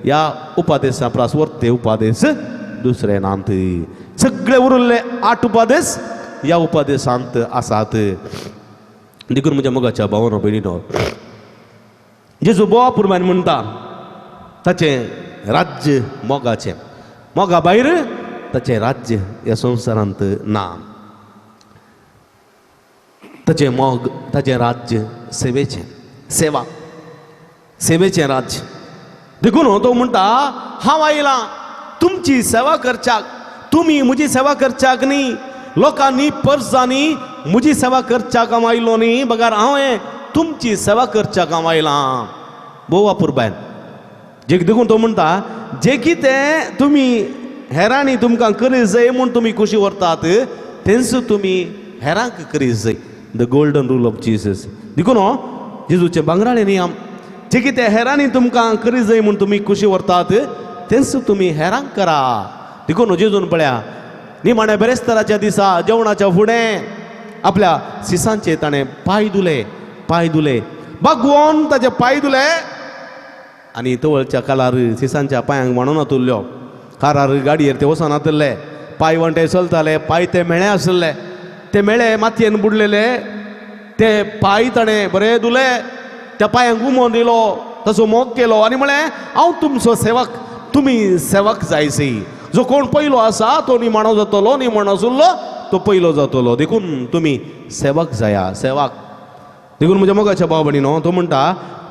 ह्या उपादेसा प्रास वर्ते उपादेस दुसरे नांत. सगळे उरिल्ले 8 उपादेस ह्या उपादेसांत आसात. देखून म्हज्या मोगाच्या भावानो भयणीनो, जेजू बोवा पुरमायन म्हणटा ताचें राज्य मोगाचें, मोगा भायर ताचें राज्य ह्या संवसारांत ना. ताचें मोग, ताचें राज्य सेवेचें, सेवा, सेवेचें राज्य. देखून तो म्हणटा, हांव आयलां तुमची सेवा करच्याक, तुमी म्हजी सेवा करच्याक न्ही. लोकांनी परजांनी म्हजी सेवा करच्याक हांव आयलो न्ही, बगर हांवें तुमची सेवा करच्याक हांव आयलां. भोव अपुरबायन जे. देखून तो म्हणटा, जे कितें तुमी हेरांनी तुमकां करी जाय म्हूण तुमी खुशी व्हरतात, तेंच तुमी हेरांक करी जाय. The golden rule of Jesus. देखून जेजूचे भांगराळे नियम, जे कितें हेरांनी तुमकां करी जाय म्हूण तुमी खुशी व्हरतात, तेंच तुमी हेरांक करा. देखून जेजून पळया, निमाण्या बेरेस्ताराच्या दिसा जेवणाच्या फुडें आपल्या सिसांचे ताणें पांय धुले, पांय धुले, बागवोन ताचे पांय धुले. आनी तवळच्या कालार सिसांच्या पांयांक म्हणून नातुल्ल्यो, कारार गाडयेर ते वचनातल्ले, पांय वंटे चलताले, पांय ते मेळे आशिल्ले, ते मेळे मातयेन बुडलेले, ते पांय ताणें बरे धुले, त्या पांयांक उमो दिलो, तसो मोग केलो आनी म्हळें, हांव तुमचो सेवक, तुमी सेवक जायसी. जो कोण पयलो आसा तो निमाणो जातलो, निमाणो आसलो तो पयलो जातलो. देखून तुमी सेवक जाया, सेवक. देखून म्हज्या मोगाच्या भाव भयणीनो, तो म्हणटा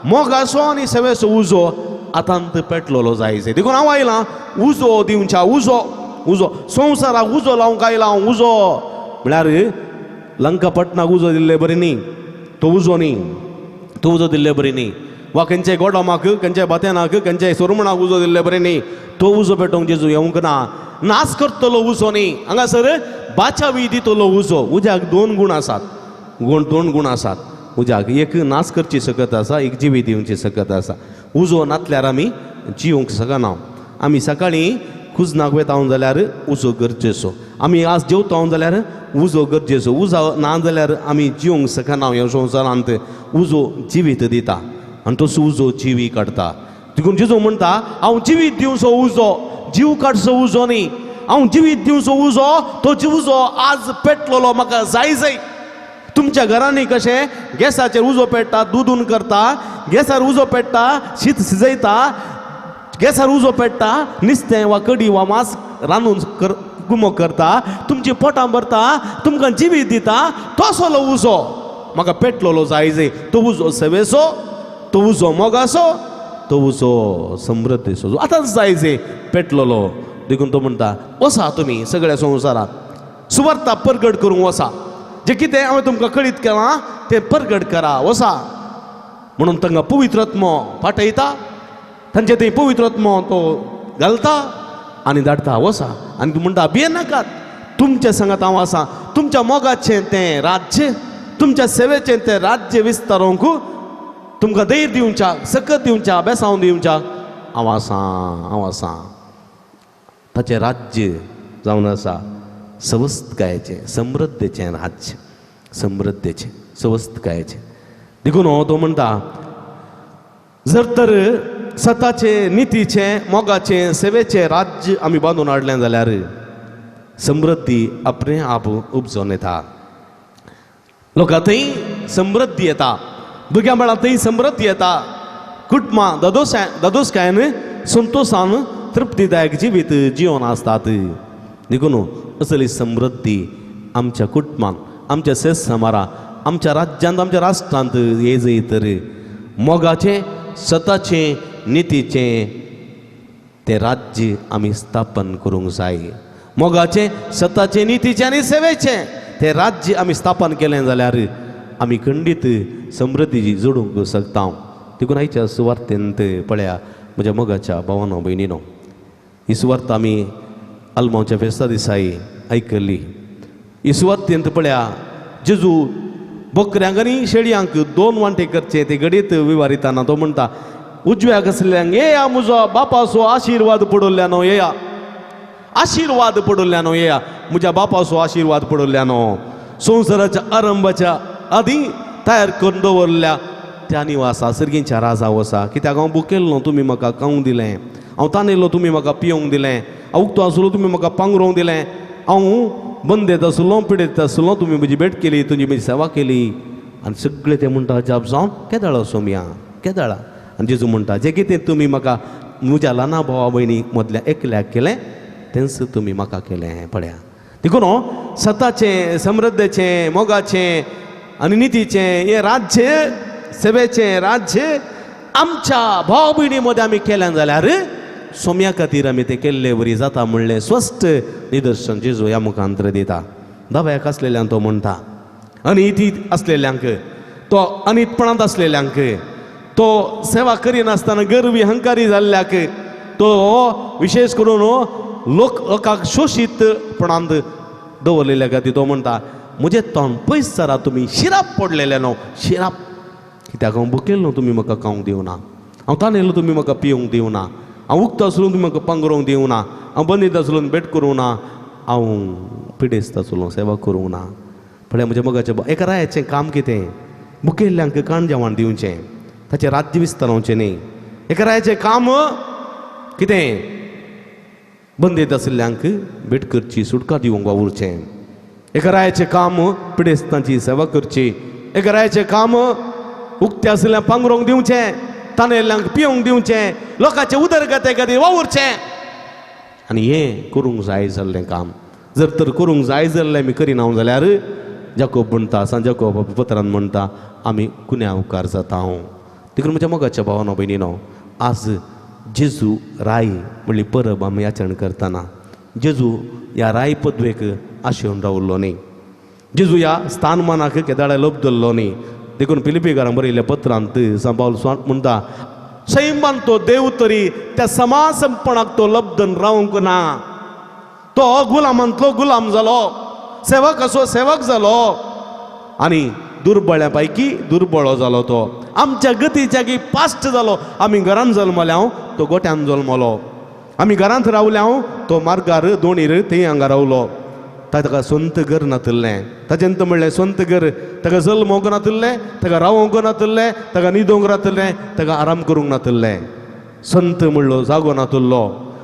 मोगाचो आनी सेवेचो उजो आतांत पेटलेलो जायचे. देखून हांव आयलां उजो दिवच्या, उजो, उजो संवसाराक उजो लावंक आयलां हांव. उजो म्हळ्यार लंकापटनाक उजो दिल्ले बरी न्ही, तो उजो न्ही, तो उजो दिल्ले बरी न्ही, वा खंयच्याय गोडामाक, खंयच्याय भात्यानाक, खंयच्याय सोरमणाक उजो दिल्ले बरें न्ही, तो उजो पेटोवंक जेजू येवंक ना. नाश करतलो उजो न्ही, हांगासर बाचावी दितलो उजो. उज्याक दोन गूण आसात, गुण दोन गूण आसात उज्याक. एक नाश करची शकत आसा, एक जिवी दिवची शकत आसा. उजो नातल्यार आमी जिवंक शकना. आमी सकाळीं कुजनाक वयता जाल्यार उजो गरजेचो, आमी आज जेवता जाल्यार उजो गरजेचो. उजो ना जाल्यार आमी जिवंक शकना. ह्या संवसारांत उजो जिवीत दिता आनी तसो उजो जिवी काडटा. देखून जेजू म्हणटा, हांव जिवीत दिवचो उजो, जीव काडचो उजो न्ही, हांव जिवीत दिवचो उजो. तो उजो आज पेटलेलो म्हाका जाय जाय. तुमच्या घरांनी कशें गॅसाचेर उजो पेट्टा, दुदून करता, गॅसार उजो पेट्टा, शीत शिजयता, गॅसार उजो पेट्टा, नुस्तें वा कडी वा मांस रांदून गुमो करता, तुमची पोटां भरता, तुमकां जिवीत दिता, तसलो उजो म्हाका पेटलेलो जाय जाय. तो उजो सेवेचो, तो उजो मोगाचो, तो उजो समृद्धीचो आतांच जाय जाय पेटलेलो. देखून तो म्हणटा वसा तुमी सगळ्या संवसारांत सुवार्ता परगट करूंक वसा, जें कितें हांवें तुमकां कळीत केलां तें परगट करा वसा. म्हणून तांकां पवित्र आत्मो पाठयता, तांचे थंय पवित्र आत्मो तो घालता आनी धाडटा वसा. आनी तूं म्हणटा भियेनाकात, तुमच्या सांगात हांव आसा, तुमच्या मोगाचें तें राज्य, तुमच्या सेवेचें तें राज्य विस्तारूंक तुमकां धैर्य दिवच्याक, सकत दिवच्याक, बेसांव दिवच्याक हांव आसा, हांव आसा. ताचें राज्य जावन आसा सवस्तकायेचें, समृद्धीचें राज्य, समृद्धीचें, सवस्तकायेचें. देखून हो तो म्हणटा जर तर सताचें, नितीचें, मोगाचें, सेवेचें राज्य आमी बांदून हाडलें जाल्यार समृद्धी आपणे आप उपजोन येता, लोकां थंय समृद्धी येता, भुरग्यां बाळां थंय समृद्धी येता, कुटुंबां दादोसकायेन संतोशान तृप्तीदायक जिवीत जिवन आसतात. देखून असली समृद्धी आमच्या कुटुंबान, आमच्या सेस समारा, आमच्या राज्यांत, आमच्या राष्ट्रांत ये जय तर मोगाचें, सताचें, नितीचें तें राज्य आमी स्थापन करूंक जाय. मोगाचें, सताचें, नितीचें आनी सेवेचें तें राज्य आमी स्थापन केलें जाल्यार आमी खंडीत समृद्धी जोडूंक शकता. देखून आयच्या सुवार्तेंत पळया म्हज्या मोगाच्या भावानो भयणीनो, ही सुवार्त आमी आल्मांवच्या फेस्ता दिसाय आयकल्ली. ही सुवार्तेंत पळया जेजू बकऱ्यांक आनी शेळयांक दोन वांटे करचे ते घडीत विवारिताना तो म्हणटा उजव्याक आसल्ल्यांक येया म्हजो बापाचो आशिर्वाद पडल्ल्यानो, येया आशिर्वाद पडल्ल्यानो, येया म्हज्या बापाचो आशिर्वाद पडल्ल्यानो, संवसाराच्या आरंभाच्या आदी तयार करून दवरल्या त्या निवासा सर्गींच्या राजा वसा. कित्याक हांव भुकेल्लो तुमी म्हाका खावंक दिलें, हांव तानेल्लो तुमी म्हाका पिवंक दिलें, हांव उक्तो आसलो तुमी म्हाका पांगरोवंक दिलें, हांव बंदेत आसलो पिडेत आसलो तुमी म्हजी भेट केली, तुजी म्हजी सेवा केली. आनी सगळे ते म्हणटा अजाप जावन केदाळा सोमया केदाळा. आनी जेजू म्हणटा जें कितें तुमी म्हाका म्हज्या ल्हाना भावा भयणी मदल्या एकल्याक केलें तेंच तुमी म्हाका केलें. पळया देखून सताचें, समृद्धेचें, मोगाचें आनी नितीचें हें राज्य, सेवेचें राज्य आमच्या भाव भयणी मदें आमी केलें जाल्यार सोम्या खातीर आमी तें केल्ले वरी जाता म्हणलें स्पश्ट निदर्शन जेजू ह्या मुखांतर दिता. दाव्याक आसलेल्यांक तो म्हणटा, अनिती आसलेल्यांक, तो अनितपणांत आसलेल्यांक, तो सेवा करिनासतना गर्वी हंकारी जाल्ल्याक, तो विशेष करून लोक लोकांक शोशीतपणांत दवरलेल्या खातीर तो म्हणटा म्हजें तोंड पयस सरा तुमी शिराप पडलेले न्हू शिराप, कित्याक हांव भुकेल्लो तुमी म्हाका खावंक दिवना, हांव तानेल्लो तुमी म्हाका पिवंक दिवना, हांव उक्तो आसलो तुमी म्हाका पांगरोवंक दिवना, हांव बंदीत आसलो भेट करूंक ना, हांव पिडेस्त आसलो सेवा करूंक ना. पळय म्हज्या मोगाचें एका रायाचें काम कितें, भुकेल्ल्यांक काण जेवण दिवचें, ताचें राज्य विस्तारावचें न्ही. एका रायाचें काम कितें, बंदेत आशिल्ल्यांक भेट करची, सुटका दिवंक वावुरचें. एका रायाचें काम पिडेस्तांची सेवा करची. एका रायाचें काम उक्तें आशिल्ल्या पांगरोंक दिवचें, तानेल्ल्यांक पिवंक दिवचें, लोकांचे उदरगते खातीर वावुरचें. आनी हें करूंक जाय जाल्लें काम जर तर करूंक जाय जाल्लें आमी करिना जाल्यार जाकोब म्हणटा, सांत जाकोब पत्रान म्हणटा आमी गुन्यांवकार जाता. देखून म्हज्या मोगाच्या भावानो भयणीनो, आज जेजू राय म्हणली परब आमी आचरण करतना जेजू ह्या राय पदवेक आशेवन रावल्लो न्ही, जेजू ह्या स्थानमानाक केदाळे लोभ धरलो न्ही. देखून फिलिपीकारांक बरयल्ल्या पत्रांत सांत पावल म्हणटा सैमान तो देव तरी त्या समासपणाक तो लब्धन रावंक ना, तो गुलामांतलो गुलाम जालो, सेवक असो सेवक जालो आनी दुर्बळ्या पैकी दुर्बळो जालो. तो आमच्या गतीच्या की पास्ट जालो. आमी घरान जल्मल्या तो गोट्यान जल्मलो, आमी घरांत रावल्या तो मार्गार दोणीर थंय हांगा रावलो. ताका स्वंत घर नातिल्लें, ताजें म्हणलें स्वंत घर, ताका जल्मोंक नातिल्लें, ताका रावोंक नातिल्लें, ताका न्हिदोंक नातिल्लें, ताका आराम करूंक नातिल्लें, संत म्हणलो जागो नातिल्लो,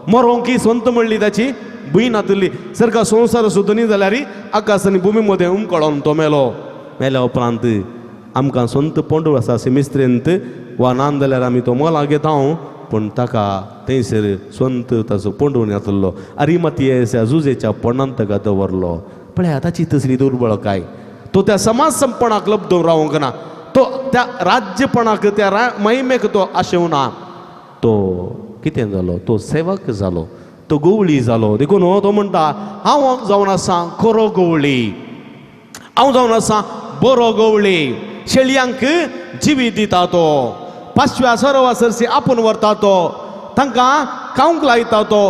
मरोंक संत म्हणली ताची भूंय नातिल्ली. सारका संवसार सुद्दां न्ही जाल्यार आकाश आनी भुमी मदें उमकळोन तो मेलो. मेल्या उपरांत आमकां संत पोंडूळ आसा सिमिस्त्रेंत वा ना जाल्यार आमी तो मोला घेता. पूण ताका थंयसर स्वंत ताचो पंडून घातलो अरिमतियेच्या जुजेच्या पोंडांत ताका दवरलो. पळया ताची तसली दुर्बळकाय. तो त्या समाज संपणाक लब्दून रावंक ना, तो त्या राज्यपणाक त्या महिमेक तो आशेवना. तो कितें जालो, तो सेवक जालो, तो गवळी जालो. देखून तो म्हणटा हांव जावन आसा खरो गवळी, हांव जावन आसा बरो गवळी. शेळयांक जिवीत दिता तो, पांचव्या सरोवा सरशी आपूण व्हरता तो, तांकां खावंक लायता तो,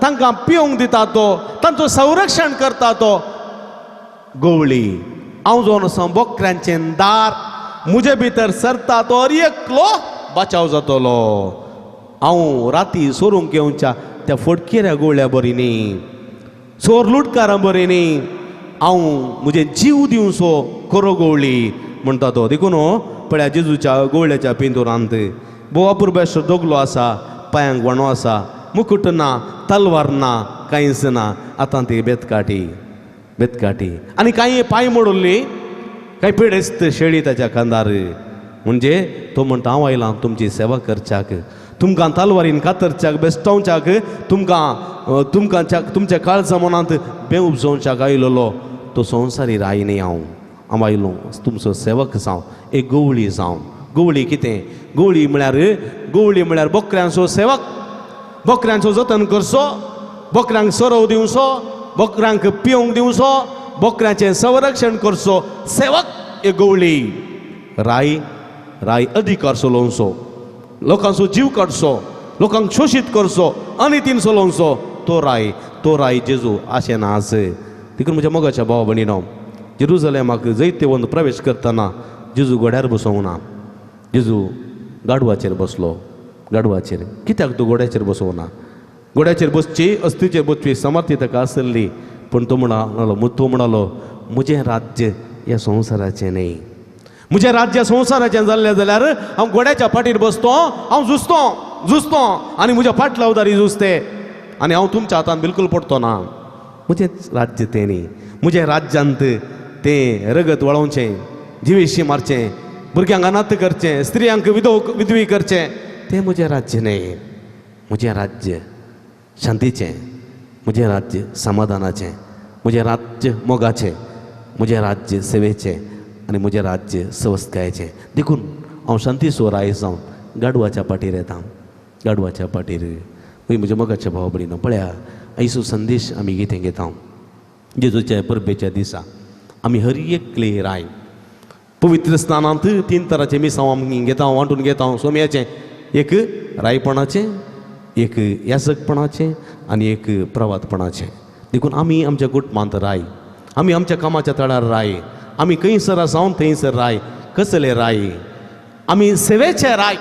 तांकां पिवंक दिता तो, तांचो संरक्षण करता तो गवळी. हांव जावन आसा बोकऱ्यांचें दार, म्हजे भितर सरता तो हर एकलो बचाव जातलो. हांव राती सोरूंक येवच्या त्या फटकिऱ्या गोळ्या बरी न्ही, चोर लुटकारां बरी न्ही, हांव म्हजें जीव दिवचो खरो गवळी म्हणटा तो. देखून पळया जेजूच्या गोवळ्याच्या पिंतुरांत भोव अपुरबेश दोगलो आसा, पांयांक वणो आसा, मुकुट ना, तलवार ना, कांयच ना. आतां ती बेतकाटी बेतकाटी आनी कांय पांय मोडुल्ली, कांय पिडेस्त शेळी ताच्या खांदार. म्हणजे तो म्हणटा हांव आयलां तुमची सेवा करच्याक, तुमकां तलवारीन कातरच्याक, बेस्टोवच्याक, तुमकां तुमकां तुमच्या काळजा मनांत बेव उपजोवच्याक आयलोलो तो संवसारी राय न्ही. हांव हांव आयलो तुमचो सेवक जावं, एक गवळी जावं. गवळी कितें? गवळी म्हळ्यार, गवळी म्हळ्यार बोकऱ्यांचो सेवक, बोकऱ्यांचो जतन करचो, बोकऱ्यांक सरव दिवचो, बोकऱ्यांक पिवंक दिवचो, बोकऱ्यांचें संरक्षण करचो सेवक एक गवळी. राय राय अधिकार चलोवचो, लोकांचो जीव काडचो, लोकांक शोशीत करचो, अनितीन चलोवचो तो राय, तो राय जेजू अशें ना आस. देखून म्हज्या मोगाच्या भाव भयणीनो, जेरुजलेमाक जैतेवंत प्रवेश करतना जेजू घोड्यार बसोवंक ना, जेजू गाडवाचेर बसलो. गाडवाचेर कित्याक तो घोड्याचेर बसोवंक ना? घोड्याचेर बसची, अस्तीचेर बसची समर्थी ताका आसली, पूण तो म्हणालो, तो म्हणालो म्हजें राज्य ह्या संवसाराचें न्ही. म्हजें राज्य संवसाराचें जाल्लें जाल्यार हांव घोड्याच्या फाटीर बसतो, हांव झुजतो झुजतो आनी म्हज्या फाटलावदारी झुजते आनी हांव तुमच्या हातान बिलकूल पडतो ना. म्हजें राज्य तें न्ही. म्हजें राज्यांत तें रगत वळोवचें, जिवेशी मारचें, भुरग्यांक अनाथ करचें, स्त्रियांक विधवी करचें, तें म्हजें राज्य न्ही. म्हजें राज्य शांतीचें, म्हजें राज्य समाधानाचें, म्हजें राज्य मोगाचें, म्हजें राज्य सेवेचें आनी म्हजें राज्य सवस्तकायेचें. देखून हांव शांतीचो राय जावन गाडवाच्या पाटीर येता, गाडवाच्या पाटीर. म्हज्या मोगाच्या भाव भयणीनो, पळया आयचो संदेश आमी कितें घेता. जेजूच्या परबेच्या दिसा आमी हर एकले राय पवित्र स्नानांत तीन तरांचे मिसांव आमी घेता, वांटून घेता. सोम्याचें एक रायपणाचें, एक याजकपणाचें आनी एक प्रवातपणाचें. देखून आमी आमच्या कुटुंबांत राय, आमी आमच्या कामाच्या तळार राय, आमी खंयसर आसा थंयसर राय. कसले राय? आमी सेवेचे राय,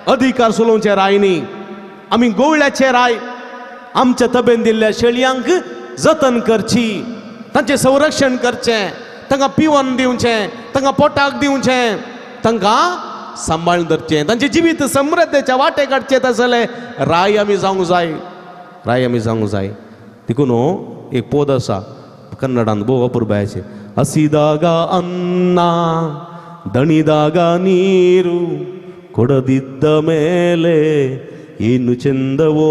अधिकार चलोवचे राय न्ही. आमी गोवळ्याचे राय. आमच्या तबेन दिल्ल्या शेळयांक जतन करची, तांचें संरक्षण करचें, तांकां पिवन दिवचें, तांकां पोटाक दिवचें, तांकां सांबाळून धरचें, तांचें जिवीत समृद्धेच्या वाटे काडचें. तसले राय आमी जावंक जाय, राय आमी जावंक जाय. देखून एक पद आसा कन्नडान भोव अपुरबायेचें. हसिದಾಗ ಅನ್ನ ದಣಿದಾಗ ನೀರು ಕೊಡದಿದ್ದ ಮೇಲೆ ಏನು ಚೆಂದವೋ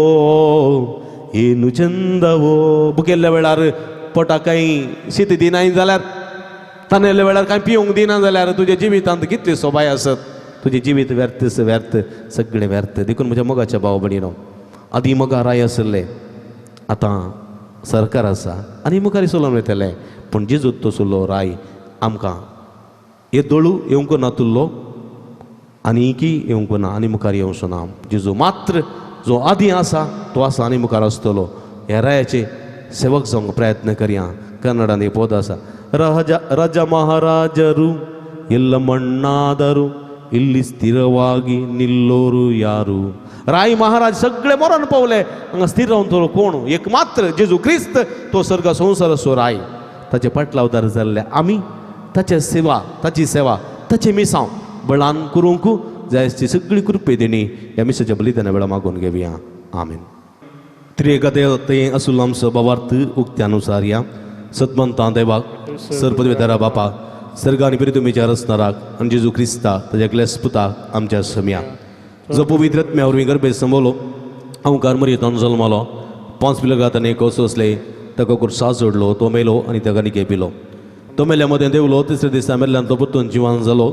ಏನು ಚೆಂದವೋ. भुकेल्ल्या वेळार पोटाक कांय शीत दिनाय जाल्यार, तानेल्ल्या वेळार कांय पिवंक दिना जाल्यार तुज्या जिवितांत कितली सोबाय आसत. तुजें जिवीत व्यर्थ व्यर्थ, सगळें व्यर्थ. देखून म्हज्या मोगाच्या भाव भयणीनो, आदीं मोगा राय आशिल्ले, आतां सरकार आसा आनी मुखार चलोवन वयतले. पूण जेजू तसलो राय आमकां येदोळू येवंक नातुल्लो आनी येवंक ना आनी मुखार येवचो ना. जेजू मात्र जो आदीं आसा तो आसा आनी मुखार आसतलो. ह्या रायाचे सेवक जावंक प्रयत्न करया. कन्नडान एक पद आसा, राजा राजा महाराजರು ಎಲ್ಲ ಮಣ್ಣಾದರು ಇಲ್ಲಿ ಸ್ಥಿರವಾಗಿ ನಿಲ್ಲೋರು ಯಾರು. राय महाराज सगळे मरण पावले, हांगा स्थिर रावन तो कोण? एक मात्र जेजू क्रिस्त, तो सर्ग संवसाराचो राय. ताचे पाटलावदार जाल्ले आमी ताचे सेवा, ताची सेवा, ताचें मिसांव बळान करूंक जाय ती सगळी कृपे देणी ह्या मिसाच्या बलिदाना वेळा मागून घेवया. आमेन. त्रिएका देव ते आसुल्लो आमचो भावार्थ उक्त्यानुसार या सतमंतां देवाक सर पदवेदारा बापा सर्ग आनी पिरितुमीच्या रचणाराक आनी जेजू क्रिस्ता ताच्या ग्लेस पुताक आमच्या सम्या जो पवित्र आत्म्या वरवीं गर्भे संबोलो अंकार मरियेंत जल्मलो पांच पिलगातांनी कोसोसले ताका कुर्सा जोडलो तो मेलो आनी ताका निके पिलो तो मेल्या मदें देवलो तिसऱ्या दिसा मेल्ल्यान तो परतून जिवान जालो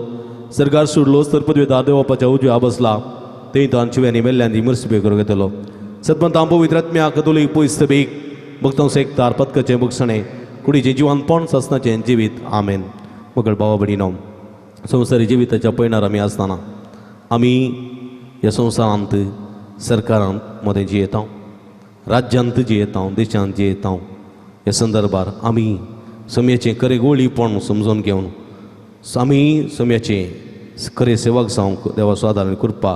सरकार सोडलो तर पदवेदार देवपाच्या उजव्या बसला थंय तो आमची मेल्ल्यान ती मर्सिपे करूंक येतलो सतमंत पवित्र आत्म्या कतोलीक पयस बेग भक्तांस एकतार पदकाचें भोगसणें कुडीचें जिवानपण सासनाचें जिवीत आमेन. मगळ भावा भयणीनो, संवसारी जिविताच्या पयणार आमी आसतना आमी ह्या संवसारांत सरकारांत मदें जियेता, राज्यांत जियेता, देशांत जियेता. ह्या संदर्भार आमी समयाचें खरें गोळीपण समजून घेवन आमी समयाचें खरें सेवक जावंक देवाचो आदार आनी कृपा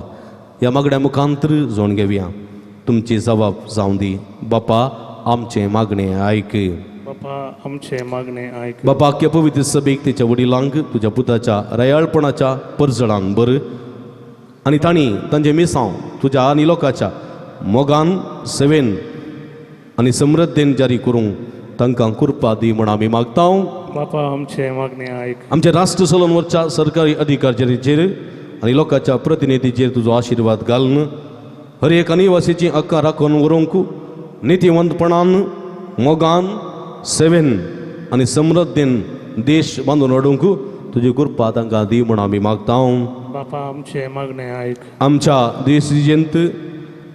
ह्या मागण्या मुखांतर जोड घेवया. तुमची जबाब जावं दी. बापा आमचें मागणें आयक. बापा आमचें मागणें आयक. बापा आख्या पवित्र सभेक तेच्या वडिलांक तुज्या पुताच्या रयाळपणाच्या परजळान बर आनी तांणी तांचें मिसांव तुज्या आनी लोकाच्या मोगान सेवेन आनी समृद्धेन जारी करूंक तांकां कृपा दी म्हूण आमी मागता. बापा आमचें मागणें आयक. आमच्या राष्ट्र चलोवन वचच्या सरकारी अधिकाऱ्यांचेर आनी लोकांच्या प्रतिनिधीचेर तुजो आशिर्वाद घालून हर एक अनिवासीची हक्कां राखून व्हरूंक नितीवंतपणान मोगान सेवेन आनी समृद्धेन देश बांदून हाडूंक तुजी कृपा तांकां दी म्हूण आमी मागता. बापा आमचें मागणें आयक. आमच्या देश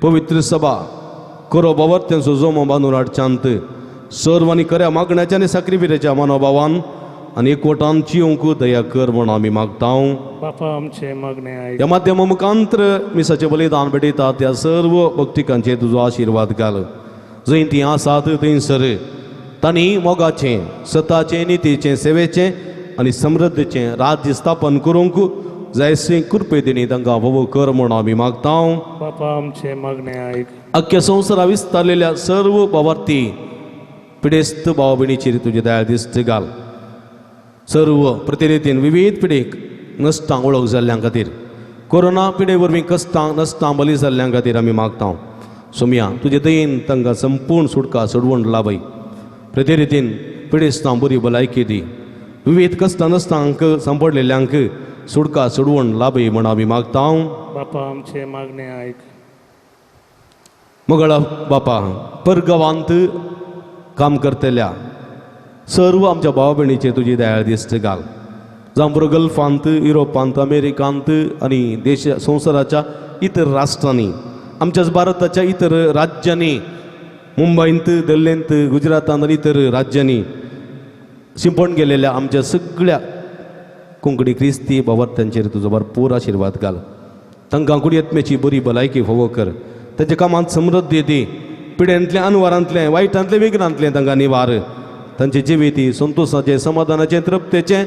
पवित्र सभा करो बावर तेंचो जोमो बांदून हाडच्यांत सर्व आनी खऱ्या मागण्याच्या आनी साक्रिफिराच्या मनोभावान आनी एकवटान जियोंक दया कर म्हूण आमी मागता. बापा आमचें मागणें आयक. ह्या माध्यमा मुखांत्र मिसाचें बलिदान भेटयतात त्या सर्व भक्तिकांचेर तुजो आशिर्वाद घाल. जंय तीं आसात थंयसर तांणी मोगाचें सताचें नितीचें सेवेचें आनी समृद्धीचें राज्य स्थापन करूंक जायसे कृपे दिणी तांकां भोव कर म्हूण आमी मागता. बापा आमचें मागणें आयक. अख्ख्या संवसारा विस्तारलेल्या सर्व बाबार्थी पिडेस्त भाव भयणीचेर तुजी दया दिश्ट घाल. सर्व प्रतिनिधीन विविध पिडेक नश्टांक वळख जाल्ल्यां खातीर कोरोना पिडे वरवीं कश्टांक नश्टां बली जाल्ल्यां खातीर आमी मागता. सोमया तुजे दयेन तांकां संपूर्ण सुटका सोडवण लाभय. प्रतिरितीन पिडेस्तां बरी भलायकी दी. विविध कश्टां नश्टांक सांपडलेल्यांक सुटका सोडवण लाभय म्हूण आमी मागता. बापा आमचें मागणें आयक. मगळा बापा परगांवांत काम करतल्या सर्व आमच्या भाव भयणीचेर तुजी दयाळ दिश्ट घाल. जावं पुरो गल्फांत युरोपांत अमेरिकांत आनी देश संवसाराच्या इतर राष्ट्रांनी आमच्याच भारताच्या इतर राज्यांनी मुंबयंत दिल्लींत गुजरातांत आनी इतर राज्यांनी शिंपण गेलेल्या आमच्या सगळ्या कोंकणी क्रिस्ती बाबार्थ्यांचेर तुजो भरपूर आशिर्वाद घाल. तांकां कुडयत्मेची बरी भलायकी फावो कर. तांच्या कामांत समृद्धी दी. पिड्यांतलें अनवारांतलें वायटांतलें विघ्नांतलें तांकां निवार. तांचे जिविती संतोशाचें समाधानाचें तृप्तेचें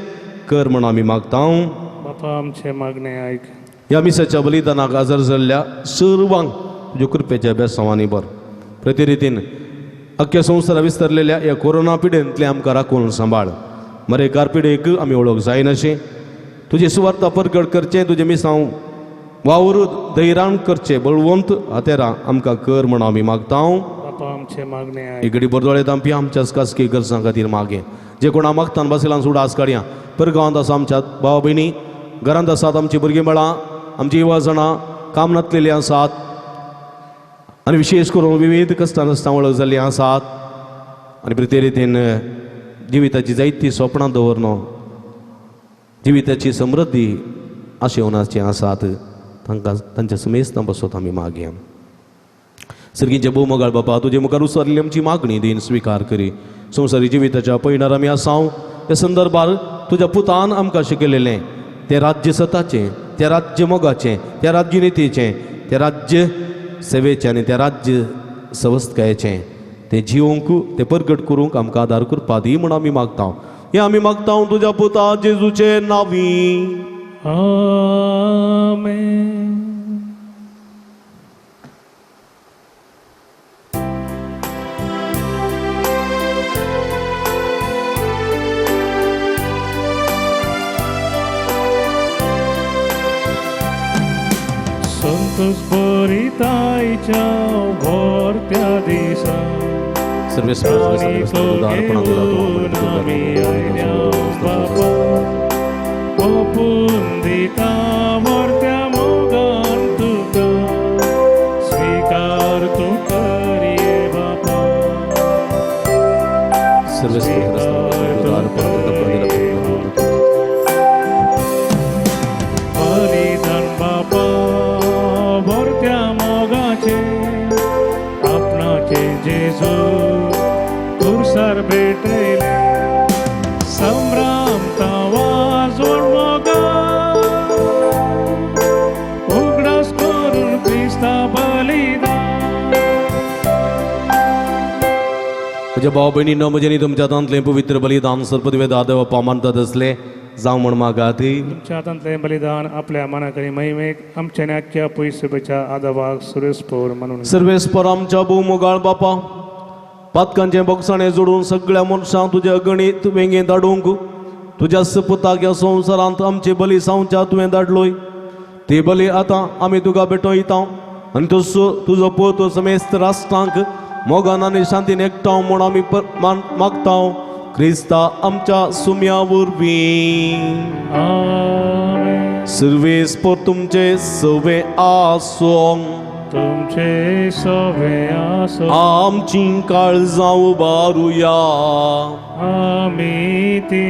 कर म्हूण आमी मागता. बापा आमचें मागणें आयक. ह्या मिसाच्या बलिदानाक हजर जाल्ल्या सर्वांक तुज्या कृपेच्या बेसांवांनी बर. प्रतिरितीन अख्ख्या संवसारा विस्तारलेल्या ह्या कोरोना पिडेंतलें आमकां राखून सांबाळ. मरेकार पिडेक आमी वळख जायनाशें तुजें सुवार्ता परगट करचें तुजें मिसांव वावर धैर्यान करचें बळवंत हातेरां आमकां कर म्हूण आमी मागता. बापा आमचें मागणें आयक. एक घडी बरदोळे तांपी आमच्याच खासगी गरजां खातीर मागें जे कोणा मागतान बसयलान सुडास काडया. परगांवांत आसा आमच्या भाव भयणी घरांत आसात आमची भुरगीं बाळां आमची युवा जाणां काम नासलेलीं आसात आनी विशेश करून विविध कश्टां नश्टां वळख जाल्लीं आसात आनी प्रति रितीन जिविताची जायतीं सोपणां दवरन जिविताची समृद्धी आशेवनाचीं आसात तांकां तांच्या समेस्तां बसत आमी मागया. सर्गींचे भोव मोगाळ बापा तुजे मुखार उसरली आमची मागणी दीन स्विकार करी. संवसारी जिविताच्या पयणार आमी आसाव ह्या संदर्भार तुज्या पुतान आमकां शिकयलेलें तें राज्य सताचें त्या राज्य मोगाचें त्या राज्य नितीचें त्या राज्य सेवेचें आनी त्या राज्य सवस्तकायेचें तें जिवंक तें परगट करूंक आमकां आदार करपा दी म्हूण आमी मागता. हें आमी मागता तुज्या पुता जेजूचे नांवी. आमेन. संतोष बरितायच्या व्हरत्या दिसा ओपून दिता व्हरत्या मोगान तुका. बलिदान बापा भरत्या मोगाचे आपणाचे जेजू कुर्सार भेटयले संभ्रम वाजवण मोगा उगडास करून क्रिस्ता बलिदान. म्हज्या भाव भयणीनो, म्हजें न्ही तुमच्या हातांतलें पवित्र बलिदान सर्पदिवे देव मानतात असलें जावं म्हण मागाती. तुमच्या हातांतलें बलिदान आपल्या मनाकरी महिमेक आमच्या न्याच्या पयसुपेच्या आदावाक सुरेशपूर म्हणून. सर्वेस्पर आमच्या भोव मोगाळ बापा, पातकांचें बोगसाणें जोडून सगळ्या मनशांक तुज्या गणीत वेंगेंत धाडूंक तुज्या सपुताक ह्या संवसारांत आमची बली सावच्या तुवें धाडलोय. ती बली आतां आमी तुका भेटयता आनी तसो तुजो पूत समेस्त राष्ट्रांक मोगान आनी शांतीन एकठांव म्हूण आमी मागता, क्रिस्ता आमच्या सुम्या वरवीं. आमेन. सर्वेस्पर तुमचे सवे आसों. तुमचे सवे आसो. आमची काळजां उबारुया. आमी ती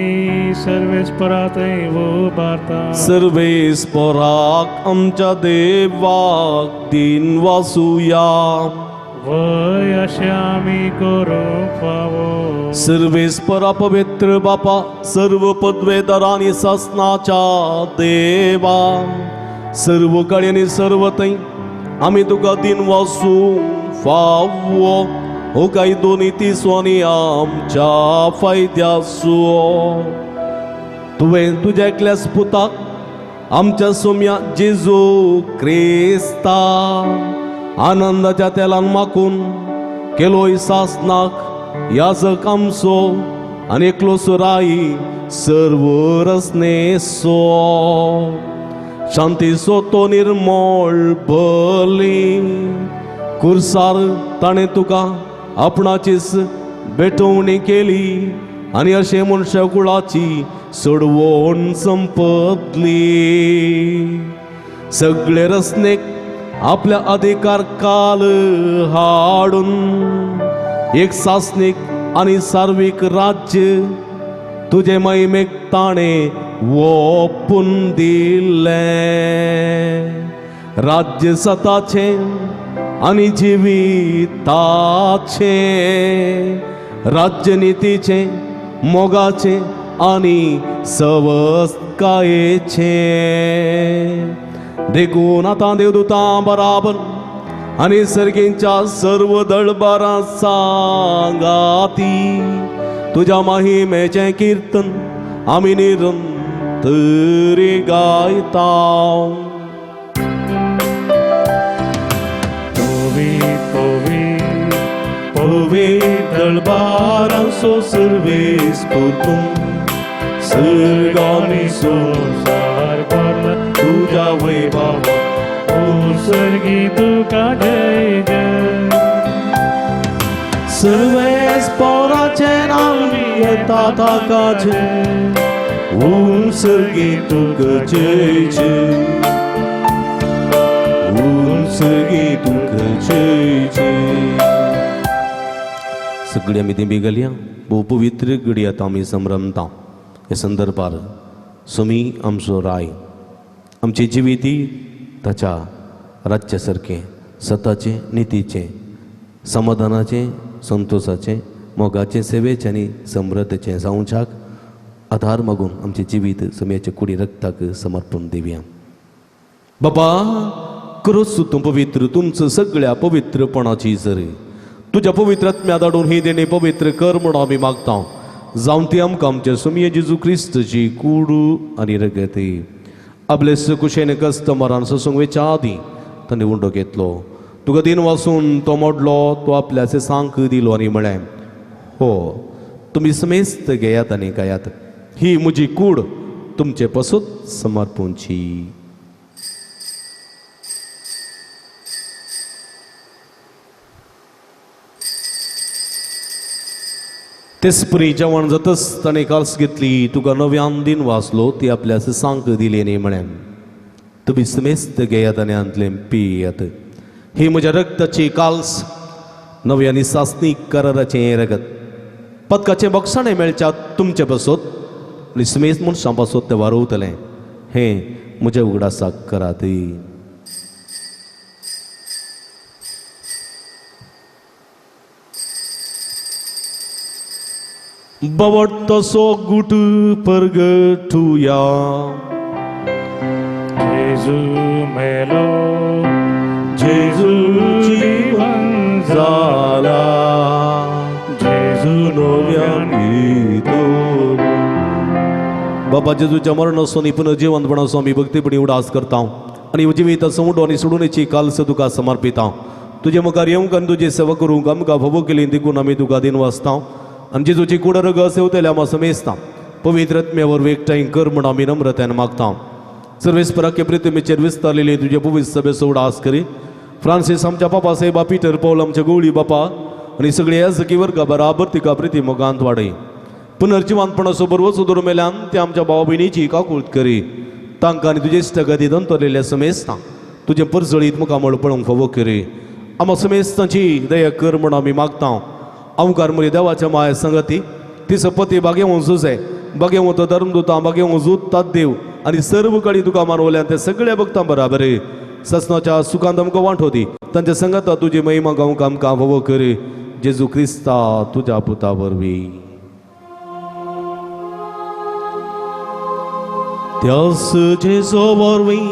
सर्वेस्परातय उबारता. सर्वेस्पराक आमच्या देवाक दिन वासुया. वय अशें आमी करूंक फावो. सर्वेस्परा पवित्र बापा, सर्व पदवेदार आनी सासनाच्या देवा, सर्व काळी आनी सर्व थंय आमी तुका दिन वासू फावो. हो काय दोनी तिसो आनी आमच्या फायद्यासो तुवें तुज्या एकल्याच पुताक आमच्या सोम्या जेजू क्रिस्ता आनंदाच्या तेलान माकून केलोय सासनाक याजक आमचो आनी एकलो सुराई सर्व रसनेसो. शांतीचो तो निर्मळ बली कुर्सार ताणें तुका आपणाचीच भेटवणी केली आनी अशें मनशा कुळाची सोडवण संपतली. सगळे रसनेक आपल्या अधिकार काल हाडून एक सासनीक आनी सार्वीक राज्य तुजे महिमेक ताणें ओपून दिलें. राज्य सताचें आनी जिविताचें, राज्य नितीचें, मोगाचें आनी सवस्तकायेचें. देखून आतां देवदूतां बराबर आनी सर्गींच्या सर्व दळबारां सांगाती तुज्या महिमेचें कीर्तन आमी निरंतरी गायता. पवी पवी पवी दळबारांचो सर्वेस्पर तूं, सर्गानी संवसार भरला तुज्या वैभवा. सर्गी तुका जय जय. सर्वेस्पराचें नांव येता ताकाचें, उंसगी तुका जय जय, उंसगी तुका जय जय. सगळी आमी देंबी घालया. भोव पवित्र घडी आतां आमी संभ्रमता. हे संदर्भार सुमी आमचो राय आमची जिविती ताच्या राज्या सारकें सताचें, नितीचें, समाधानाचें, संतोशाचें, मोगाचें, सेवेचें आनी समृद्धेचें जावच्याक आधार मागून आमचें जिवीत समयाचे कुडी रक्ताक समर्पण दिवया. बाबा, क्रोस तूं पवित्र, तुमचं सगळ्या पवित्रपणाची जरी तुज्या पवित्र आत्म्या धाडून ही देणे पवित्र कर म्हूण आमी मागता. जावन ती आमकां आमच्या सुमये जेजू क्रिस्तची कुडू आनी रगती. आपले कुशेन कस्टमरान सोसूंक वेच्या आदीं ताणें उंडो घेतलो, तुका दिन वासून तो मोडलो, तो आपल्याचे सांक दिलो आनी म्हळें, हो तुमी समेस्त घेयात आनी खायात, ही म्हजी कूड तुमचे पसून समर्पूंची. तेसपरी जेवण जातच ताणें काल्स घेतली, तुका नव्यान दिन वाचलो, ती आपल्यास सांक दिली आनी म्हळें, तुमी समेस्त घेयात आनी हांतलें पियात, ही म्हज्या रक्ताची काल्स, नव्या आनी सासणीक कराराचें रगत. पदकाचें बक्षाणें मेळच्या तुमचे पासत आनी समेस्त मनशां पासत तें वारोवतलें हें म्हज्या उगडासाक करात. बाबट तसो गुट परगटुया. जेजू मेलो, जेजू जिवन जाला, जेजू नव्यान येतो. बाबा जेजूच्या मरणाचो आनी पुनर्जिवंतपणाचो आमी भक्तीपणी उडास करता आनी जिवीत समुडो आनी सोडूनेची कालस तुका समर्पिता. तुजे मुखार येवंक आनी तुजी सेवा करूंक आमकां फावो केली देखून आमी तुका दिन वाचता आनी जेजूची कूड रगत सेवतल्या आमा समेस्ता पवित्र आत्म्या वरवीं एकठांय कर म्हूण आमी नम्रतायेन मागता. सर्वेस्पराके प्रितमेचेर विस्तारलेली तुजे पवित्र सभेचो उडास करी. फ्रांसीस आमच्या पापा साहेबा, पिटर पावल आमच्या गवळी बापा आनी सगळे याजकी वर्गा बराबर तिका प्रिती मोगांत वाडय. पुनर्जिवंतपणाचो बरवचो दवर मेल्यान ते आमच्या भावा भयणीची काकूळत करी. तांकां आनी तुजे इश्टागती दंतरलेल्या समेस्तां तुजें परजळीत मुखामळ पळोवंक फावो करी. आमा समेस्तांची दया कर म्हूण आमी मागता. अवकार मुरी देवाच्या माया संगती ती सपती बागेवंत जुजे बागेवंत धर्मदुतां बागेवंत जूत देव आनी सर्व कडी तुका मानवल्यान ते सगळ्या भक्तां बराबर ससनाच्या सुखांत आमकां वांटो दी. तांच्या संगता तुजी महिमा गावंक आमकां फावो करी. जेजू क्रिस्ता तुज्या पुता वरवीं. त्यास जेजू वरवीं,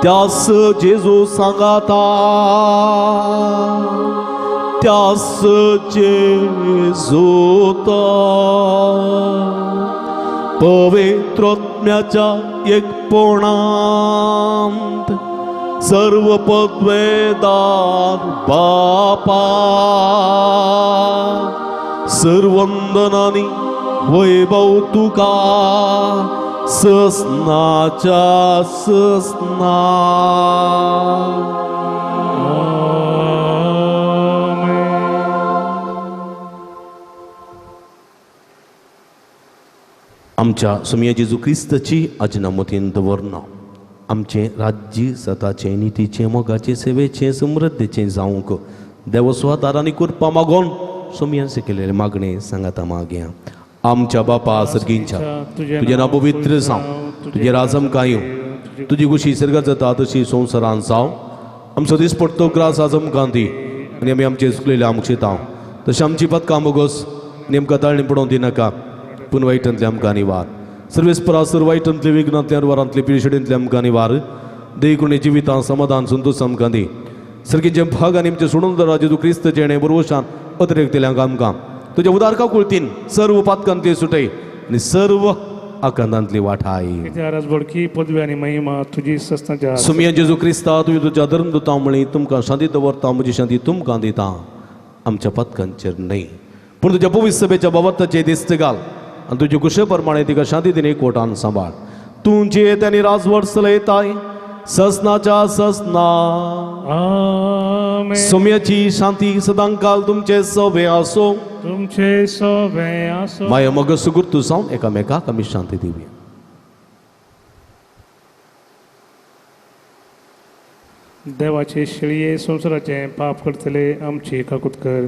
त्यास जेजू सांगाता, त्यास जेजूता पवित्रात्म्याच्या एकपणांत सर्व पदवेदार बापा सर्वंदनानी वैभव तुका ससनाच्या ससना. आमच्या सुमया जेजू क्रिस्ताची आजनामतीन दवरना आमचें राज्य सताचें नितीचें मोगाचें सेवेचें समृद्धीचें जावंक देव स्वादार आनी कृपा मागोन सुमयान शिकयलेलें मागणें सांगाता मागया. आमच्या बापा सर्गींच्या तुजें नांव पवित्र जावं, तुजें राज आमकां येवं, तुजी खुशी सर्गात जाता तशी संवसारांत जावं. आमचो दिसपट्टो ग्रास आज आमकां दी आनी आमी आमचे चुकलेले आमकां शितां तशें आमची पदकां बोगस आनी आमकां ताळणी पडोवंक दिनाका पूण वायटांतले आमकां निवार. सर्वेस्परा सर वायटांतले विघ्नांतले वरांतले पिशडींतले आमकां निवार. देखून जिवितां समाधान संतोष आमकां दी. सर्गीचे भाग आनी आमचे सोडून दरा जेजू क्रिस्त जेणे बरोवशान अतिरेकतेल्यांक आमकां तुज्या उदार काकुळतीन सर्व पातकांतली सुटय आनी सर्व आकांतांतली वाठाय. बोडकी पदवी आनी महिमा तुजी सस्नाच्या. सुमया जेजू क्रिस्ता तुवें तुज्या धर्मदुतां म्हळी तुमकां शांती दवरता म्हजी शांती तुमकां दिता. आमच्या पातकांचेर न्हय पूण तुज्या पवित्र सभेच्या बाबताचेर दिस्त घाल आनी तुजे कुशे प्रमाणे तिका शांती दिने कोटान सांबाळ. तुमची आनी राजवट चलयताय ससनाच्या ससना. आमेन. सोम्याची शांती सदांकाल तुमचे सवे आसो. तुमचे सवे आसो. माया मग सुगुर्तू जावन एकामेकाक आमी शांती दिवया. देवाचे शेळये संवसाराचें पाप करतले आमची काकूत कर.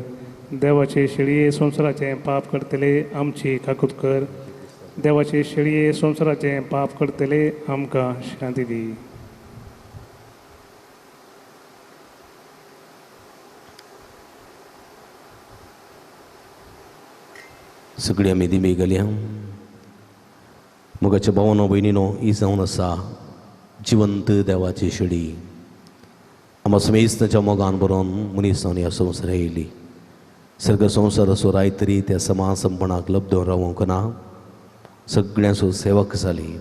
देवाचे शेळये संवसाराचें पाप करतले आमची काकूत कर. देवाचे शेळये संवसाराचें पाप करतले आमकां शांती दी. सगळी आमी दिमी गेल्या. मोगाच्या भावानो भयणीनो ही जावन आसा जिवंत देवाची शेळी. आमा समेस्ताच्या मोगान बरोवन मनीस जावन ह्या संवसार येयली. सर्ग संवसार असो राय तरी त्या समासंपणाक लब्ध रावंक ना. सगळ्यांचो सेवक जाली,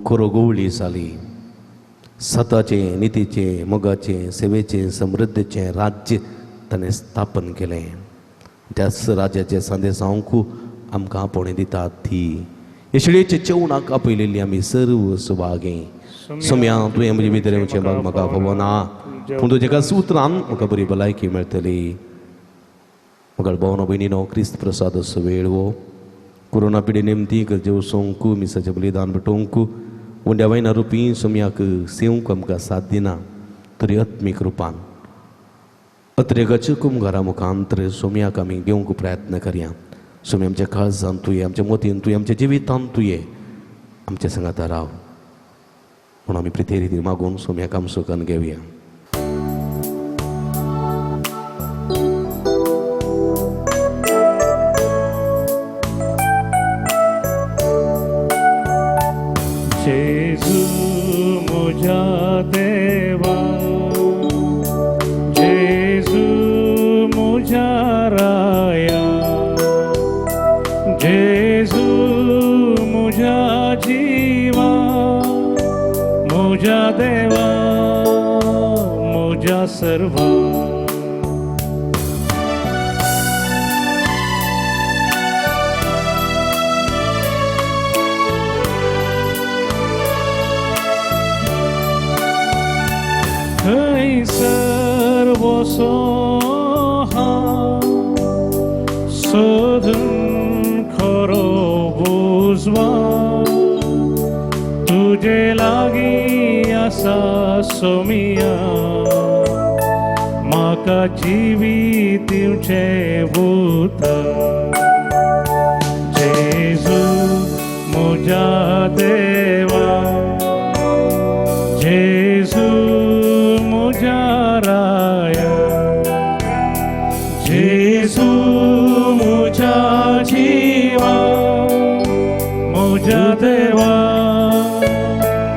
खरो गोवळी जाली. सताचें नितीचें मोगाचें सेवेचें समृद्धीचें राज्य ताणें स्थापन केलें. त्याच राज्याचे संदेश हांवकू आमकां आपोवणें दितात ती हे शेळयेच्या जेवणाक आपयलेली आमी सर्व सुभागे. सोम्या तुवें म्हजे भितर येवचें भाग म्हाका फावो ना पूण तुज्या एका उतरान म्हाका बरी भलायकी मेळटली. म्हाका भावनो भयणीनो क्रिस्त प्रसाद असो वेळ हो कोरोना पिढी निमती गरजे वसोंक मिसाचें बलिदान भेटोवंक उंड्या वयना रुपी सोम्याक सेवंक आमकां साथ दिना तरी आत्मीक रुपान अत्रेगाच्या कुमगारा मुखांतर सोम्याक आमी घेवंक प्रयत्न करया. सोमी आमच्या काळजान तुये, आमच्या मतीन तुये, आमच्या जिवितान तुये, आमच्या सांगाता राव म्हणून आमी प्रिती रितीन मागून सोम्याक आमचो कन्न घेवया. जेजू म्हज्या देवा, जेजू म्हज्या राया, जेजू म्हज्या जिवा, म्हज्या देवा, म्हज्या सर्वा. खंयसर वसो हांव सोदून खरो बुजवा, तुजे लागीं आसा सोमिया, म्हाका जिवीत दिवचें उतर. जेजू म्हज्या देवा, जेजू म्हज्या राया, जेजू म्हज्या जिवा, म्हज्या देवा,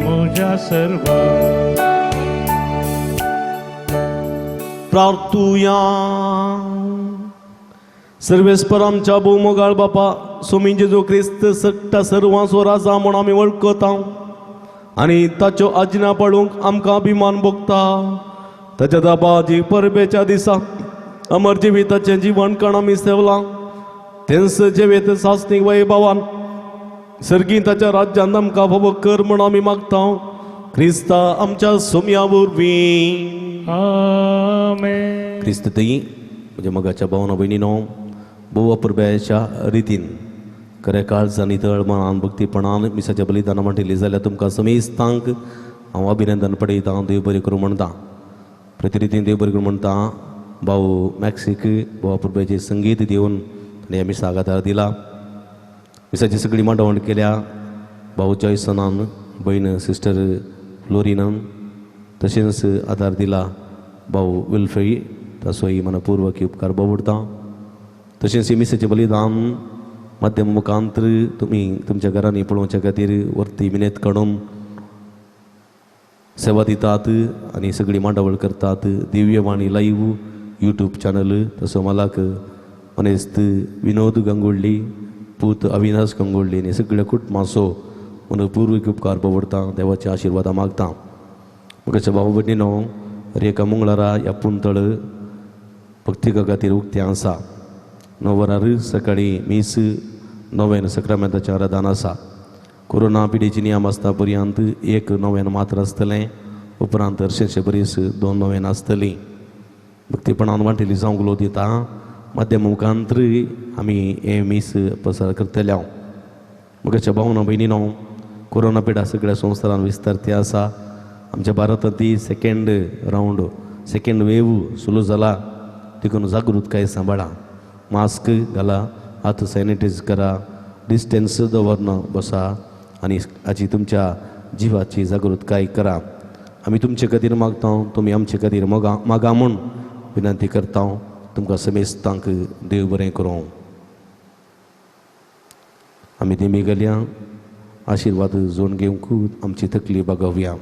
म्हज्या सर्वा. प्रार्थुया. सर्वेस्पर आमच्या भोवमोगाळ बापा, सोमी जेजू क्रिस्त सट्टा सर्वांचो राजा म्हूण आमी वळखता आनी ताच्यो आज्ञा पाळूंक आमकां अभिमान भोगता. ताच्या दाबाजी परबेच्या दिसा अमर जिविताचें जिवनकण आमी सेवलां, तेंच जिवीत सासणीक वैभवान सर्गीं ताच्या राज्यांत आमकां फावो कर म्हूण आमी मागता, क्रिस्ता आमच्या सोम्या वरवीं. आमेन. क्रिस्त तई म्हज्या मोगाच्या भावना भयणीनो, भोव अपुरबायेच्या रितीन खरें काळजान नितळ मनान भक्तीपणान मिसाच्या बलिदानां मांडिल्ली जाल्यार तुमकां समेस्तांक हांव अभिनंदन पडयतां, देव बरें करूं म्हणटा. प्रतिरितीन देव बरें करूं म्हणटा. भाऊ मॅक्सीक भाव अपुरबायेचें संगीत दिवन ताणें ह्या मिसाक आदार दिला. मिसाची सगळी मांडवण केल्या भाऊ जॉयसनान, भयण सिस्टर फ्लोरिनान, तशेंच आदार दिला भाऊ विल्फ्री, ताचोय मनपूर्वक उपकार बावडटा. तशेंच मिसाचें बलिदान माध्यम मुखांतर तुमी तुमच्या घरांनी पळोवच्या खातीर वरती मिनेत काडून सेवा दितात आनी सगळी मांडावळ करतात. दिव्यवाणी लायव्ह यूट्यूब चॅनल, तसो मालाक मनेस्त विनोद गंगोळ्ळी, पूत अविनाश गंगोळ्ळी आनी सगळ्या कुटुंबाचो मनपूर्वक उपकार बावडटा. देवाच्या आशिर्वादा मागता. म्हज्या भाव भयणीनो, रेखा मंगळारा ह्या पुंतळ भक्तिका खातीर उक्तें आसा. 9 वरार सकाळीं मीस, नोवेन सक्रामेंताचें आराधन आसा. कोरोना पिडेची नियम आसता पर्यंत 1 नोवेन मात्र आसतलें, उपरांत हरशेंशे बरीस 2 नोवेन आसतलीं. भक्तीपणान वांटेली जावंक उलो दिता. माध्यम मुखांतर आमी हें मीस प्रसार करतले हांव. म्हज्या भावना भयणीनो, कोरोना पिडा सगळ्या संवसारान विस्तारती आसा. आमच्या भारतांत सेकेंड रावंड, सेकेंड वेव सुरू जाला, देखून जागृतकाय सांबाळा. मास्क घाला, हात सॅनिटायज करा, डिस्टन्स दवरन बसा आनी हाची तुमच्या जिवाची जागृतकाय करा. आमी तुमचे खातीर मागता, तुमी आमचे खातीर मागा म्हूण विनंती करता. तुमकां समेस्तांक देव बरें करूं. आमी देमी गेल्या आशिर्वाद जोड घेवंक आमची तकली बागोवया.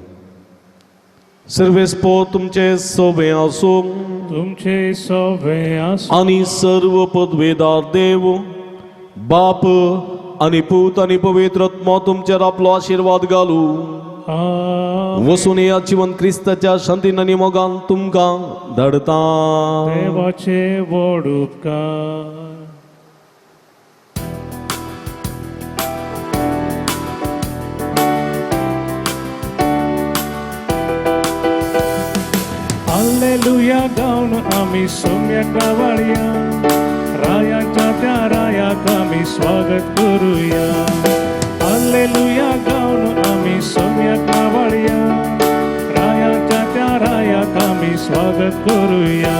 सर्वेस्पो तुमचे सोबे आसूं, तुमचे सोबे आसूं, आनी सर्व पदवेदार देव बाप आनी पूत आनी पवित्र आत्मो तुमचेर आपलो आशिर्वाद घालूं. वसून ह्या जिवन क्रिस्ताच्या शांतीन आनी मोगान तुमकां धाडता. देवाचे व्हड उपकार. हालेलुया गावन आमी सोम्याक वाळया, रायाच्या त्या रायाक आमी स्वागत करूया. हालेलुया गावन आमी सोम्याक वाळया, रायाच्या त्या रायाक आमी स्वागत करूया.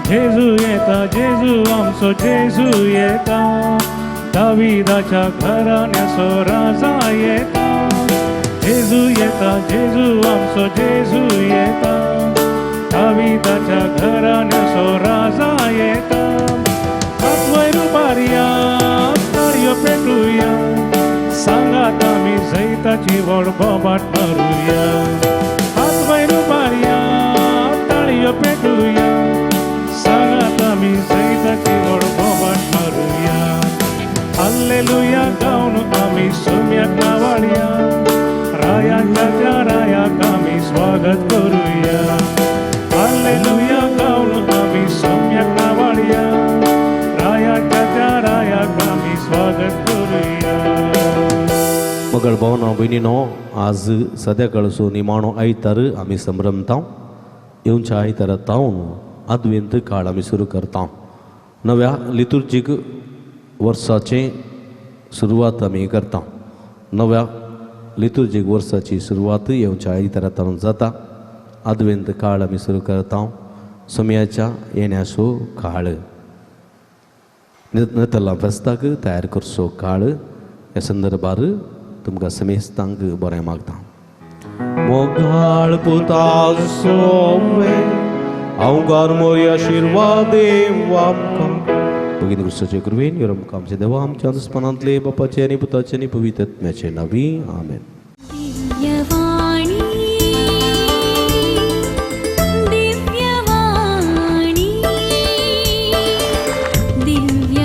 जेजू येता, जेजू आमचो जेजू येता, दाविदाच्या घराण्याचो राजा येता. जेजू येता, जेजू आमचो जेजू येता, दाविदाच्या घराण्याचो राजा येता. हात वयर उबारया, ताळयो पेटुया, सांगात आमी जैताची व्हड बोबाट मारुया. हात वयर उबारया, ताळयो पेटुया, सांगात आमी जैताची व्हड बोबाट मारुया. हाल्लेलुया गावन आमी सोम्याक नावाळया, रायांच्या त्या रायाक आमी स्वागत करुया. हाल्लेलुया गावन आमी सोम्याक नावाळया, रायाच्या त्या रायाक आमी स्वागत करुया. मगळ भावना भयणीनो, आज सद्या काळचो निमाणो आयतार आमी संभ्रमता. येवच्या आयतारा तावन आदवेंत काळ आमी सुरू करता. नव्या लितुर्जीक वर्साचें सुरवात आमी करता. नव्या लितुर्जीक वर्साची सुरवात येवच्या आयतारा तावन जाता. आदवेंत काळ आमी सुरू करता. सोम्याच्या येण्याचो काळ, नतला फेस्ताक तयार करचो काळ, ह्या संदर्भार तुमकां समेस्तांक बरें मागता. मोगाळ पुता सोवे अवगार मोरी आशिर्वाद देव आमकां. भगिनी, क्रिस्ताचे कृपेन यो आमकां आमच्या देवा, आमच्या दुस्मानांतले, बापाचे आनी पुताचे आनी पवित्र आत्म्याचे नावी, आमेन. दिव्यवाणी, दिव्यवाणी, दिव्यवाणी.